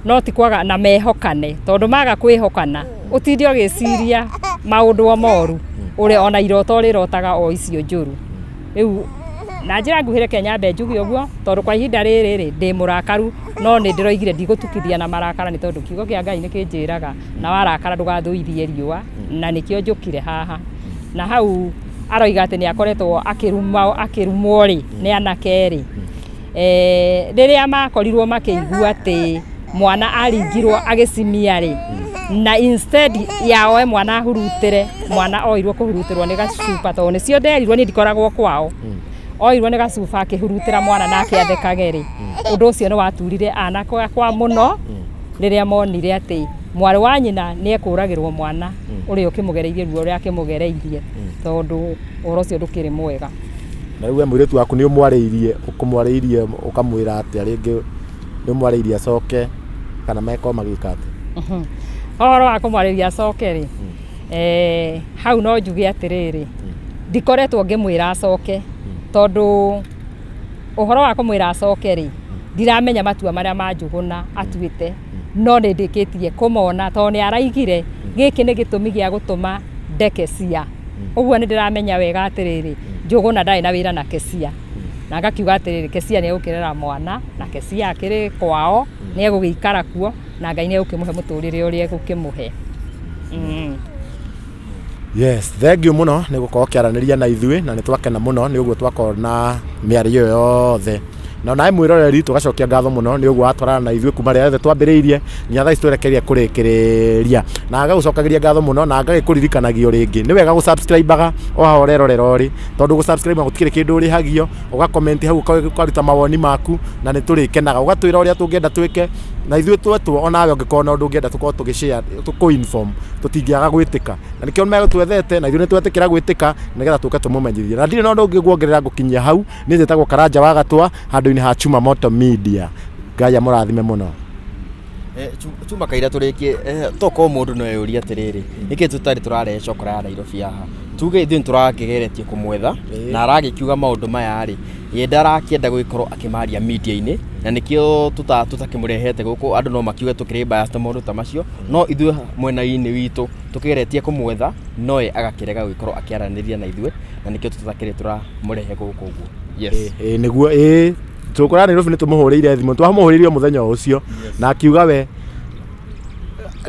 no ti kwaga na mehokane, tondũ maga kwĩhokana ũtinde ũgĩciria maũndũ o moru ũrĩa ona iroto ũrĩrotaga o icio njũru. Rĩu na njĩra nguhĩ, reke nyambe njuge ũguo, tondũ kwa ihinda rĩrĩ rĩ, ndĩ mũrakaru, no nĩ ndĩroigire ndigũtukithia na marakara, nĩ tondũ kiugo kĩa Ngai nĩ kĩnjĩraga na warakara ndũgathũithie riũa, na nĩkĩo njũkire haha. Na hau aroiga atĩ nĩ akoretwo akĩruma, akĩrumwo rĩ nĩ anake rĩ, rĩrĩa makorirwo makĩigua atĩ mwana aringirwo agĩcimia rĩ, na instead ya oe mwana ahurutĩre, mwana oirwo kũhurutĩrwo nĩ gacuba, tondũ nĩcio nderirwo, niĩ ndikoragwo kwao, oirwo nĩ gacuba akĩhurutĩra mwana nake athekage rĩ, ũndũ ũcio nĩ waturire anake akwa mũno rĩrĩa monire atĩ mwarĩ wa nyina nĩ ekũragĩrwo mwana ũrĩa ũkĩmũgereirie ruo ũrĩa akĩmũgereirie, tondũ ũhoro ũcio ndũkĩrĩ mwega. Na rĩu we mũirĩtu waku nĩ ũmwarĩirie, ũkũmwarĩirie ũkamwĩra atĩa? Rĩngĩ nĩ ũmwarĩirie acoke kana mekorwo magĩka atĩa? Ũhoro wa kũmwarĩria acoke rĩ, hau no njuge atĩrĩrĩ, ndikoretwo ngĩmwĩra acoke, tondũ ũhoro wa kũmwĩra acoke rĩ, ndiramenya matua marĩa ma Njũgũna atuĩte, no nĩ ndĩkĩtie kũmona tondũ nĩ araigire gĩkĩ nĩ gĩtũmi gĩa gũtũma ndeke cia ũguo. Nĩ ndĩramenya wega atĩrĩrĩ, Njũgũna ndarĩ na wĩra na Kesia, na ngakiuga atĩrĩrĩ, Kesia nĩ egũkĩrera mwana, na Kesia akĩrĩ kwao nĩ egũgĩikara kuo, na Ngai nĩ egũkĩmũhe mũtũrĩre ũrĩa egũkĩmũhe. Yes, thank you mũno nĩ gũkorwo ũkĩaranĩria na ithuĩ, na nĩ twakena mũno nĩ ũguo twakorwo na mĩario ĩyo yothe. Na onawe mwĩroreri, tũgacokia ngatho mũno nĩ ũguo watwarana na ithuĩ kuma rĩrĩa rĩothe twambĩrĩirie nginya thaa ici twerekeire kũrĩkĩrĩria, na ngagũcokagĩria ngatho mũno na ngagĩkũririkanagia o rĩngĩ nĩ wega gũsubscribe-aga o haha ũrerorera ũrĩ, tondũ gũsubscribe gũtikĩrĩ kĩndũ ũrĩhagio. Ũga comment hau, ũkaruta mawoni maku, na nĩ tũrĩkenaga ũgatwĩra ũrĩa tũngĩenda twĩke na ithuĩ twetwo. Onawe ũngĩkorwo na ũndũ ũngĩenda tũkorwo tũgĩshare, tũkũ-inform, tũtingĩaga gwĩtĩka, na nĩkĩo megũtwethete na ithuĩ nĩ twetĩkĩra gwĩtĩka nĩgetha tũke tũmũmenyithie. Na ndirĩ na ũndũ ũngĩ nguongerera, ngũkinyia hau. Niĩ njĩtagwo Karanja wa Gatwa handũ-inĩ ha Chuma Moto Media. Ngai amũrathime mũno. Chuma kaira tũrĩkie, tokorwo mũndũ no eyũrie atĩrĩrĩ, nĩkĩ tũtarĩ tũrarehe cokora ya Nairobi haha? Tuge ithuĩ nĩtũrakĩgeretie kũmwetha na aragĩkiuga maũndũ maya rĩ, ye ndarakĩenda gũgĩkorwo akĩmaria media-inĩ, na nĩkĩo tũtakĩmũrehete gũkũ. Andũ no makiuge tũkĩrĩ biased na maũndũ ta macio, no ithuĩ mwena-inĩ witũ tũkĩgeretie kũmwetha, no ye agakĩrega gũgĩkorwo akĩaranĩria na ithuĩ, na nĩkĩo tũtakĩrĩ tũramũrehe gũkũ ũguo. Yes. Ĩĩ nĩguo, ĩĩ tũkũra Nairobi nĩ tũmũhũrĩire thimũ, twamũhũrĩire o mũthenya o ũcio, na akiuga we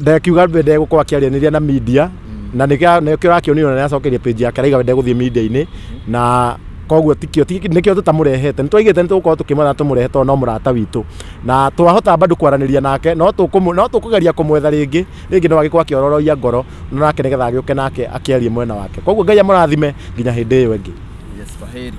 ndekiuga we ndegũkorwo akĩaranĩria na media, na nĩkĩo ũrakĩonire na nĩacokeria page yake, araiga we ndegũthiĩ media-inĩ, na koguo tikio nĩkĩo tũtamũrehete. Nĩ twaigĩte nĩ tũgũkorwo tũkĩmwetha tũmũrehe, tondũ no mũrata witũ na twahota bado kwaranĩria nake, no tũkũgeria kũmwetha rĩngĩ rĩngĩ, no agĩkorwo akĩororoia ngoro nake nĩgetha agĩũke nake akĩarie mwena wake. Koguo Ngai amũrathime nginya hĩndĩ ĩyo ĩngĩ. Yes, kwaheri.